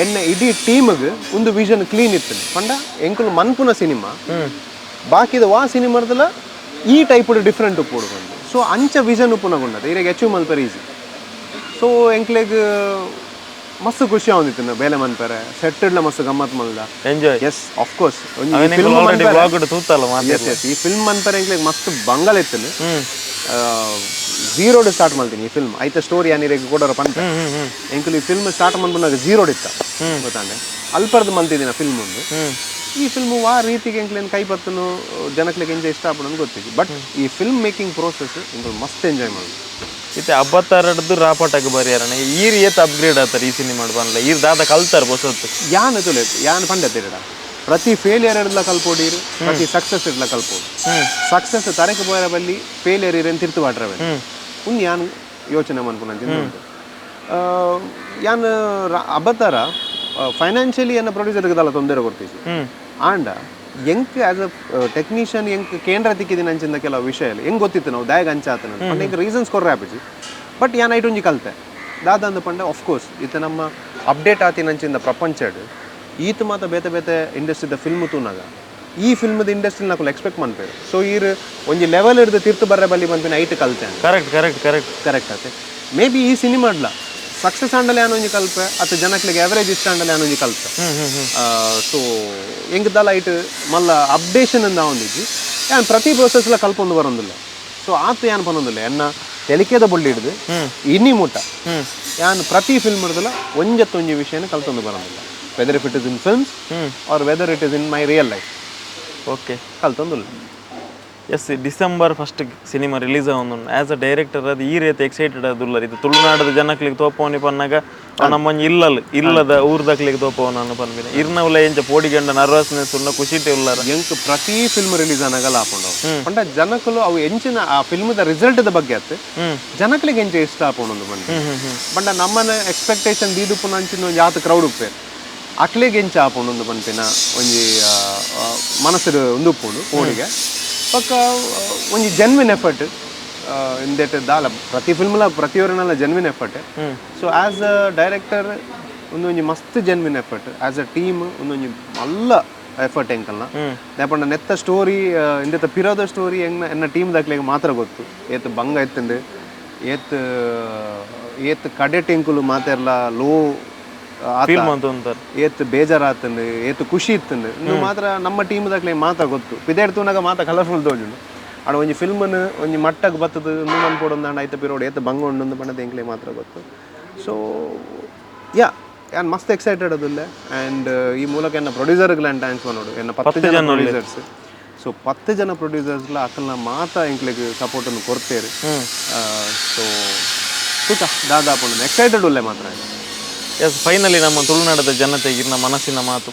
ಎನ್ನ ಇಡೀ ಟೀಮ್ಗೆ ಒಂದು ವಿಷನ್ ಕ್ಲೀನ್ ಇತ್ತು ಪಂಡ ಎಂಕುಲು ಮನ್ಪುನ ಸಿನಿಮಾ ಬಾಕಿದ ವಾ ಸಿನಿಮಾದಲ್ಲ ಈ ಟೈಪ್ ಡಿಫ್ರೆಂಟ್ ಉಪ್ಪು ಬಂದು. ಸೊ ಅಂಚ ವಿಷನ್ ಉಪ್ಪುನಗುಂಡದ ಇರೆಗ್ ಅಚೀವ್ ಮಲ್ಪರೆ ಈಸಿ. ಸೊ ಎಂಕ್ಲೆಗ್ ಮಸ್ತ್ ಖುಷಿ ಆವೊಂದಿತ್ತು ಬೇಲೆ ಮನ್ಪರೆ, ಸೆಟ್ ಇಡ್ಲ ಮಸ್ತ್ ಗಮ್ಮತ್ ಮಲ್ದ. Enjoy. Yes of course. Already blog ತೂತಲ್ಲ ಮಾತೆ. ಎಸ್ ಎಸ್, ಈ ಫಿಲ್ಮ್ ಮನ್ಪರೆ ಎಂಕ್ಲೆಗ್ ಮಸ್ತ್ ಬಂಗಲ ಇತ್ತು. ಝೀರೋಡ್ ಸ್ಟಾರ್ಟ್ ಮಲ್ತೀನಿ ಈ ಫಿಲ್ಮ್ ಐತ ಸ್ಟೋರಿ ಏನಿರೆಗ್ ಕೊಡೋರ ಪಂತ ಎಂಕುಲು ಈ ಫಿಲ್ಮ್ ಸ್ಟಾರ್ಟ್ ಮನ್ಪುನಾಗ ಝೀರೋಡ್ ಇತ್ತ ಗೊತ್ತಾಂಡೆ ಅಲ್ಪರ್ದು ಮಲ್ತಿದ್ದೀನ ಫಿಲ್ಮ್ ಒಂದು. ಈ ಫಿಲ್ಮ್ ವಾ ರೀತಿಗೆ ಎಂಕ್ಲೇನ್ ಕೈ ಬತ್ತನು ಜನಕ್ಲೆಗ್ ಎಂಜಾಯ್ ಇಷ್ಟ ಆಪುಂಡು ಗೊತ್ತಿದೆ. ಬಟ್ ಈ ಫಿಲ್ಮ್ ಮೇಕಿಂಗ್ ಪ್ರೋಸೆಸ್ ಎಂಕುಲು ಮಸ್ತ್ ಎಂಜಾಯ್ ಮಾಡೋದು. ಇತ್ತೆ ಅಬ್ಬತ್ತಾರಡ್ದು ರಾಪಟಕ್ಕೆ ಬರಿಯಾರಣ ಈರ್ ಏತ್ ಅಪ್ಗ್ರೇಡ್ ಆತಾರೆ ಈ ಸಿನಿಮಾ ಪನ್ಲ ಈರ್ ದಾದ ಕಲ್ತಾರ ಬೊಸತ್ತು? ಯಾನ್ ತುಲೆ ಯಾನ್ ಪಂಡೆ ತಿರಡ ಪ್ರತಿ ಫೇಲಿಯರ್ ಇಡ್ಲ ಕಲ್ಪೋಡಿರು, ಪ್ರತಿ ಸಕ್ಸಸ್ ಇಡ್ಲ ಕಲ್ಪೋಡು. ಸಕ್ಸಸ್ ತರಕ್ಕೆ ಪೋಯರ ಬಲ್ಲಿ ಫೇಲಿಯರ್ ಇರೇನ್ ತಿರ್ತು ಬಾಟ್ರವೆ ಉಂದು ಯಾನ್ ಯೋಚನೆ ಮನ್ಪುನ ಉಂಟು. ಯಾನ್ ಅಬತಾರ ಫೈನಾನ್ಷಿಯಲಿ ಎನ್ನ ಪ್ರೊಡ್ಯೂಸರ್ಗೆ ದಲ್ಲ ತೊಂದರೆ ಕೊಡ್ತೀವಿ. ಆಂಡ ಎಂಕ್ ಆಸ್ ಅ ಟೆಕ್ನಿಷಿಯನ್ ಎಂಕ್ ಕೇಂದ್ರ ತಿಕ್ಕಿದಿನ ಅಂಚಿಂದ ಕೆಲವು ವಿಷಯ ಹೆಂಗ್ ಗೊತ್ತಿತ್ತು ನಾವು ದಾಯಗ ಅಂಚಾತನ ಪಂಡ ಎಂಕ್ ರೀಸನ್ಸ್ ಕೊರ್ರೆ ಆಪಿಜಿ. ಬಟ್ ಯಾನ್ ಐಟ್ ಒಂಜಿ ಕಲ್ತೆ ದಾದ ಅಂದ್ ಪಂಡ ಆಫ್ಕೋರ್ಸ್ ಇತ್ತೆ ನಮ್ಮ ಅಪ್ಡೇಟ್ ಆತಿನ ಅಂಚಿಂದ ಪ್ರಪಂಚಡ್ ಈತ ಮಾತ ಬೇತೆ ಬೇತೆ ಇಂಡಸ್ಟ್ರಿದ ಫಿಲ್ಮ್ ತೂನಾಗ ಈ ಫಿಲ್ಮ್ದ ಇಂಡಸ್ಟ್ರಿ ನಾಕುಲು ಎಕ್ಸ್ಪೆಕ್ಟ್ ಮನ್ಪೇರು. ಸೊ ಈರ್ ಒಂಜಿ ಲೆವೆಲ್ ಹಿಡ್ದು ತೀರ್ತು ಬರ್ರೆ ಬಲ್ಲಿ ಪನ್ಪಿನ ಐಟ್ ಕಲ್ತೆ. Correct correct correct. ಕರೆಕ್ಟ್ ಆತೆ. ಮೇ ಬಿ ಈ ಸಿನಿಮಾಡ್ಲ ಸಕ್ಸಸ್ ಆಂಡಲೆ ಒಂಜಿ ಕಲ್ಪೆ ಅತ್ತ ಜನಕ್ಲೆಗ್ ಅವರೇಜ್ ಇಷ್ಟ ಆಂಡಲೆ ಒಂಜಿ ಕಲ್ಪೆ. ಸೊ ಎಂಕ್ ದಾಲ ಐಟ್ ಮಲ್ಲ ಅಪ್ಡೇಷನ್ ಅಂದ ಒಂದಿಜ್ಜಿ. ಯಾನ್ ಪ್ರತಿ ಪ್ರೊಸೆಸ್ಲ ಕಲ್ಪೊಂದು ಬರೊಂದಿಲ್ಲ. ಸೊ ಆತ್ ಯಾನ್ ಪನೊಂದಿಲ್ಲ ಎನ್ನ ತೆಲಿಕೆದ ಬೊಳ್ಳಿ ಹಿಡ್ದು ಇನಿ ಮುಟ್ಟ ಯಾನ್ ಪ್ರತಿ ಫಿಲ್ಮ್ ಹಿಡ್ದಲ ಒಂಜತ್ತೊಂಜಿ ವಿಷಯನ ಕಲ್ತೊಂದು ಬರೊಂದಿಲ್ಲ, whether if it is in films or whether it is in my real life. Okay. ಕಲ್ತೊಂದುಲ್ಲ. Yes, December 1 cinema release ಆವೊಂದುಂಡು. As a director ಅದು ಈ ರೀತಿ ಎಕ್ಸೈಟೆಡ್ ಆದುಲ್ಲರ್. ಇದು ತುಳುನಾಡದ ಜನಕ್ಲೆಗ್ ತೋಪವನಿ ಪನ್ನಗ ಅವು ನಮ್ಮೊಂಜಿ ಇಲ್ಲಲ್ ಇಲ್ಲದ ಊರ್ದಕ್ಲೆಗ್ ತೋಪವನ ಪನ್ಪಿನ ಇರ್ನವುಲ ಎಂಚ ಪೋಡಿಗಂಡ ನರ್ವಸ್ನೆಸ್ ಉಂಡ, ಖುಷಿಟೆ ಉಲ್ಲರ? ಎಂಕ್ ಪ್ರತಿ ಫಿಲ್ಮ್ ರಿಲೀಸ್ ಆನಗಲ ಆಪುಂಡು. ಪಂಡ ಜನಕುಲು ಅವು ಎಂಚಿನ ಆ ಫಿಲ್ಮ್ ದ ರಿಸಲ್ಟ್ ದ ಬಗ್ಗೆ ಅತ್ತೆ, ಜನಕ್ಲೆಗ್ ಎಂಚ ಇಷ್ಟ ಆಪುಂಡು ಪಂಡ. ಪಂಡ ನಮ್ಮನ ಎಕ್ಸ್ಪೆಕ್ಟೇಷನ್ ದೀದುಪ್ಪುನ ಅಂಚಿನ ಒಂಜಿ ಆತ್ ಕ್ರೌಡ್ ಉಪ್ಪೇರ್, ಅಕ್ಲೆಗ್ ಎಂಚ ಆಪುಂಡು ಪನ್ಪಿನ ಒಂಜಿ ಮನಸ್ಸುಡು ಉಂದು ಉಪ್ಪುಂಡು ಪೋಡಿಗೆ. ಬೊಕ್ಕ ಒಂಜಿ ಜೆನ್ವಿನ್ ಎಫರ್ಟ್ ಇಂದೆಟ್ ದಾಲ ಪ್ರತಿ ಫಿಲ್ಮ್ಲ ಪ್ರತಿಯೊರಿನಲ genuine effort. So as a director ಉಂದೊಂಜಿ ಮಸ್ತ್ genuine effort, as a team ಉಂದೊಂಜಿ ಮಲ್ಲ ಎಫರ್ಟ್ ಎಂಕಲ್ನ. ದಾಯೆ ನೆತ್ತ ಸ್ಟೋರಿ, ಇಂದೆತ ಪಿರೋದ ಸ್ಟೋರಿ ಎಂಗ್ನ ಎನ್ನ ಟೀಮ್ ದಕ್ಲೆಗ್ ಮಾತ್ರ ಗೊತ್ತು. ಏತ್ ಬಂಗ ಇತ್ತುಂಡು, ಏತ್ ಏತ್ ಕಡೆಟ್ ಎಂಕುಲು ಮಾತೆರ್ಲ ಲೋ ಫೀಲ್ ಮಂತೊಂತಾರೆ, ಏತ್ ಬೇಜಾರಾತುಂಡು, ಏತ್ ಖುಷಿ ಇತ್ತುಂಡು, ಇಂದು ಮಾತ್ರ ನಮ್ಮ ಟೀಮ್ ದಕ್ಲೆಗ್ ಮಾತ್ರ ಗೊತ್ತು. ಪಿದೇಡ್ ತೂನಗ ಮಾತ ಕಲರ್ಫುಲ್ ತೋಜುಂಡು. ಆಂಡ ಒಂಜಿ ಫಿಲ್ಮ್ನ್ ಒಂಜಿ ಮಟ್ಟಗ್ ಬತ್ತದು ಇಂದು ಮನ್ಪೊಡು ಐತ ಪಿರೋಡ್ ಏತ್ ಬಂಗ ಉಂಡು ಪಂಡದ ಎಂಕ್ಲೆಗ್ ಮಾತ್ರ ಗೊತ್ತು. ಸೊ ಯಾ, ಯಾನ್ ಮಸ್ತ್ ಎಕ್ಸೈಟೆಡ್ ಅದುಲ್ಲೆ. ಆ್ಯಂಡ್ ಈ ಮೂಲಕ ಎನ್ನ ಪ್ರೊಡ್ಯೂಸರ್ಗ್ಲ thanks ಪನೊಡು. ಎನ್ನ 10 ಜನ ಪ್ರೊಡ್ಯೂಸರ್ಸ್. ಸೊ 10 ಜನ ಪ್ರೊಡ್ಯೂಸರ್ಸ್ಲ ಅಕಲ್ನ ಮಾತ ಎಂಕ್ಲೆಗ್ ಸಪೋರ್ಟನ್ನು ಕೊರ್ತೇರು. ಸೊ ತೂಕ ದಾದಾಪುಂಡು, ಎಕ್ಸೈಟೆಡ್ ಉಲ್ಲೆ ಮಾತ್ರ. ಎಸ್, ಫೈನಲಿ ನಮ್ಮ ತುಳುನಾಡದ ಜನತೆಗೆ ಇರ್ನ ಮನಸ್ಸಿನ ಮಾತು.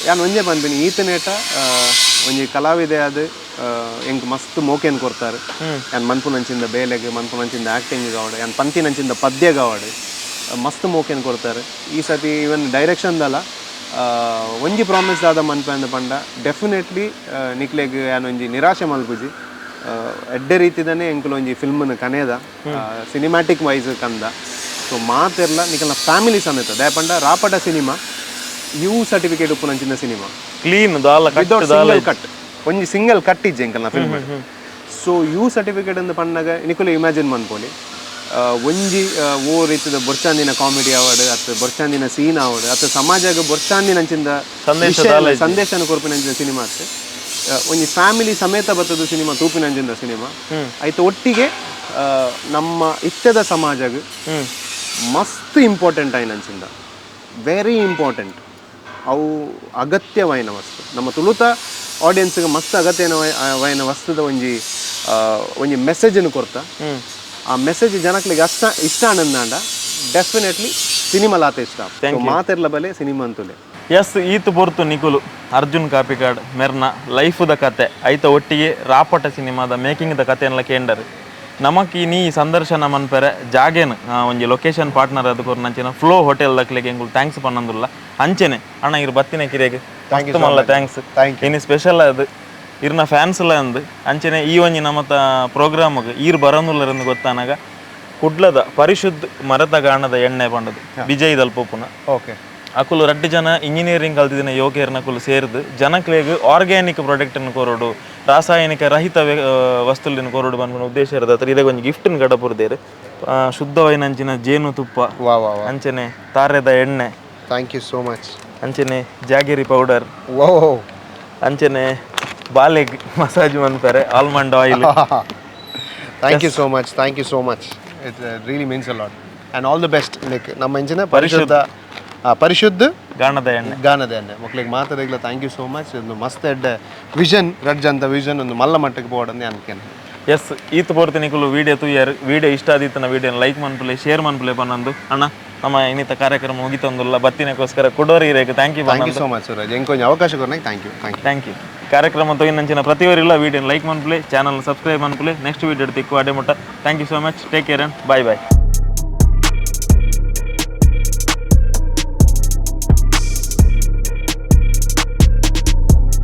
ಯಾನ್ ಒಂಜೇ ಪನ್ಪಿನಿ, ಈತನೇಟ ಒಂಜಿ ಕಲಾವಿದೆ ಆದ್ ಎಂಕ್ ಮಸ್ತ್ ಮೋಕೆನ್ ಕೊರ್ತಾರೆ. ಯಾನ್ ಮನ್ಪುನಂಚಿಂದ ಬೇಲೆಗ್, ಮನ್ಪುನಂಚಿಂದ ಆಕ್ಟಿಂಗ್ ಗಾವಡ್, ಯಾನ್ ಪಂತಿನಂಚಿಂದ ಪದ್ಯ ಗಾವಡ್, ಮಸ್ತ್ ಮೋಕೆನ್ ಕೊರ್ತಾರೆ. ಈ ಸತಿ ಈವನ್ ಡೈರೆಕ್ಷನ್ ದಲ ಒಂಜಿ ಪ್ರಾಮಿಸ್ ದಾದ ಮನ್ಪೆ ಅಂದ್ ಪಂಡ, ಡೆಫಿನೆಟ್ಲಿ ನಿಕ್ಲೆಗ್ ಯಾನ್ ಒಂಜಿ ನಿರಾಶೆ ಮಲ್ಪುಜಿ. ಎಡ್ಡೆ ರೀತಿದನೇ ಎಂಕುಲು ಒಂಜಿ ಫಿಲ್ಮ್ನ ಕನೇದ, ಸಿನಿಮ್ಯಾಟಿಕ್ ವೈಸ್ ಕಂದ. ಸೊ ಮಾತೆರ್ಲ ನಿಕಲ್ನ ಫ್ಯಾಮಿಲಿ ಸಮೇತ. ದಾಯೆ ಪಂಡ ರಾಪಟ ಸಿನಿಮಾ ಯು ಸರ್ಟಿಫಿಕೇಟ್ ಉಪ್ಪುನಂಚಿನ ಸಿನಿಮಾ. ಕ್ಲೀನ್ ದಾಲ ವಿತೌಟ್ ಸಿಂಗಲ್ ಕಟ್, ಒಂಜಿ ಸಿಂಗಲ್ ಕಟ್ ಇಜ್ಜಿ ಎಂಕಲ್ನ ಫಿಲ್ಮ್. ಸೊ ಯು ಸರ್ಟಿಫಿಕೇಟ್ ಅಂದ್ ಪನ್ನಗ ನಿಕುಲು ಇಮ್ಯಾಜಿನ್ ಮನ್ಪೊಲಿ, ಒಂಜಿ ಓ ರೀತಿದ ಬೊರ್ಚಾಂದಿನ ಕಾಮಿಡಿ ಆವಡ್, ಅತ್ ಬೊರ್ಚಾಂದಿನ ಸೀನ್ ಆವಡ್, ಅತ್ ಸಮಾಜಗ್ ಬೊರ್ಚಾಂದಿನಂಚಿಂದ ಸಂದೇಶ. ಸಂದೇಶನ ಕೊರ್ಪಿನಂಚಿನ ಸಿನಿಮಾ ಅತ್ತೆ. ಒಂಜಿ ಫ್ಯಾಮಿಲಿ ಸಮೇತ ಬತ್ತದ ಸಿನಿಮಾ ತೂಪಿನಂಚಿಂದ ಸಿನಿಮಾ. ಐತ ಒಟ್ಟಿಗೆ ನಮ್ಮ ಇತ್ತೆದ ಸಮಾಜಗ್ ಮಸ್ತ್ ಇಂಪಾರ್ಟೆಂಟ್ ಆಯಿನಂಚಿಂದ, ವೆರಿ ಇಂಪಾರ್ಟೆಂಟ್, ಅವು ಅಗತ್ಯವಾಯಿನ ವಸ್ತು. ನಮ್ಮ ತುಳುತ ಆಡಿಯನ್ಸ್ಗೆ ಮಸ್ತ್ ಅಗತ್ಯವಾಯಿನ ವಸ್ತುದ ಒಂಜಿ ಒಂಜಿ ಮೆಸೇಜನ್ನು ಕೊರ್ತ. ಆ ಮೆಸೇಜ್ ಜನಕ್ಲೆಗ್ ಅಷ್ಟ ಇಷ್ಟ ಆನಂದಾಂಡ ಡೆಫಿನೆಟ್ಲಿ ಸಿನಿಮಾ ಲಾತ ಇಷ್ಟ. ಮಾತೆರ್ಲ ಬಲೆ ಸಿನಿಮಾ ಅಂತುಲೆ. ಎಸ್, ಈತ್ ಪೊರ್ತು ನಿಕುಲು ಅರ್ಜುನ್ ಕಾಪಿಕಾಡ್ ಮೆರ್ನ ಲೈಫುದ ಕತೆ, ಐತ ಒಟ್ಟಿಗೆ ರಾಪಟ ಸಿನಿಮಾದ ಮೇಕಿಂಗ್ the ಕತೆನ್ಲ ಕೇಂಡರ್. ನಮಕ್ ಈ ನೀ ಸಂದರ್ಶನ ಮನ್ಪೆರೆ ಜಾಗೇನ್ ಒಂಜಿ ಲೊಕೇಶನ್ ಪಾರ್ಟ್ನರ್ ಅದು ಕೊರ್ನಂಚಿನ ಫ್ಲೋ ಹೋಟೆಲ್ ದಕ್ಲೆಗ್ ಎಂಕುಲು thanks ಪನ್ನೊಂದುಲ್ಲ. ಅಂಚೆನೆ ಅಣ್ಣ, ಇರ್ ಬತ್ತಿನ ಕಿರೆಗ್ ಮಸ್ತ್ ಮಲ್ಲ thanks. Thank. ಇನಿ ಸ್ಪೆಷಲ್ ಅದು ಇರ್ನ ಫ್ಯಾನ್ಸ್ ಲ ಅಂದ್. ಅಂಚೆನೆ ಈ ಒಂಜಿ ನಮತ ಪ್ರೋಗ್ರಾಮ್ಗ್ ಈರ್ ಬರೊಂದುಲ್ಲರಂದು ಗೊತ್ತಾನಾಗ ಕುಡ್ಲದ ಪರಿಶುದ್ಧ ಮರತ ಗಾಣದ ಎಣ್ಣೆ ಪಂಡದು ವಿಜಯ್ ದಲ್ಪೊಪುನ. ಅಕುಲು ರಡ್ಡ್ ಜನ ಇಂಜಿನಿಯರಿಂಗ್ ಕಲ್ತಿದಿನ ಯುವಕೆರ್ನಕುಲು ಸೇರ್ದು ಜನಕ್ಲೆಗ್ ಆರ್ಗ್ಯಾನಿಕ್ ಪ್ರಾಡಕ್ಟ್ ಅನ್ನು ಕೊರೊಡು, ರಾಸಾಯನಿಕ ರಹಿತ ವಸ್ತುಲಿನ ಕೊರೊಡು ಪನ್ಪಿನ ಉದ್ದೇಶ ಇರೋದು. ಇದಾಗ ಒಂಜಿ ಗಿಫ್ಟ್ ಕಡಪುರ್ದೇರು, ಶುದ್ಧವಾಯಿನಂಚಿನ ಜೇನುತುಪ್ಪ, ವಾ ವಾ ವಾ! ಅಂಚೆನೆ ತಾರೆದ ಎಣ್ಣೆ. Thank you so much. ಅಂಚೆನೆ ಜಾಗೇರಿ ಪೌಡರ್. ಓ. ಅಂಚೆನೆ ಬಾಲೆಗ್ massage ಮನ್ಪೆರೆ almond oil. Thank you so much, thank you so much. It really means a lot and all the best. Like ನಮ್ಮ ಇಂಚಿನ ಪರಿಶುದ್ಧ ಪರಿಶುದ್ಧ ಗಾಣದ ಎಣ್ಣೆ. ಗಾನದ ಎಣ್ಣೆ ಮಕ್ಳಿಗೆ ಮಾತಾಡಿಗ್ಲ thank you so much. ಒಂದು ಮಸ್ತ್ ಎಡ್ಡೆ ವಿಷನ್, ರಡ್ಜ್ ಅಂತ ವಿಷನ್ ಒಂದು ಮಲ್ಲ ಮಟ್ಟಕ್ಕೆ ಬೋರ್ಡ್ ಅನ್ಕೇನೆ. ಎಸ್, ಈತ್ ಪೋರ್ತಿ ನಿಕುಲು ವಿಡಿಯೋ ತೂಯರ್. ವಿಡಿಯೋ ಇಷ್ಟ ಆದಿತ್ತನ ವಿಡಿಯೋ ಲೈಕ್ ಮನ್ಪುಲೆ, ಶೇರ್ ಮನ್ಪುಲೆ ಪನ್ನೊಂದು ಅಣ್ಣ, ನಮ್ಮ ಇನ್ನಿತ ಕಾರ್ಯಕ್ರಮ ಮುಗಿತೊಂದುಲ್ಲ. ಬತ್ತಿನಕ್ಕೋಸ್ಕರ ಕುಡೋರಿ ಇರೇಕ್ thank you. Thank you so much Suraj. ಎಂಕೊಂಚ ಅವಕಾಶ ಕೊರ್ನಾಗ thank you, thank you. Thank you. ಕಾರ್ಯಕ್ರಮ ತೊಯ್ನಂಚಿನ ಪ್ರತಿಯೊರಿಲ್ಲ ವಿಡಿಯೋ ಲೈಕ್ ಮನ್ಪುಲೆ, ಚಾನಲ್ ಸಬ್ಸ್ಕ್ರೈಬ್ ಮನ್ಪುಲೆ. ನೆಕ್ಸ್ಟ್ ವಿಡಿಯೋ ತಿಕ್ಕು ಅಡೆ ಮುಟ್ಟ thank you so much, take care and bye bye.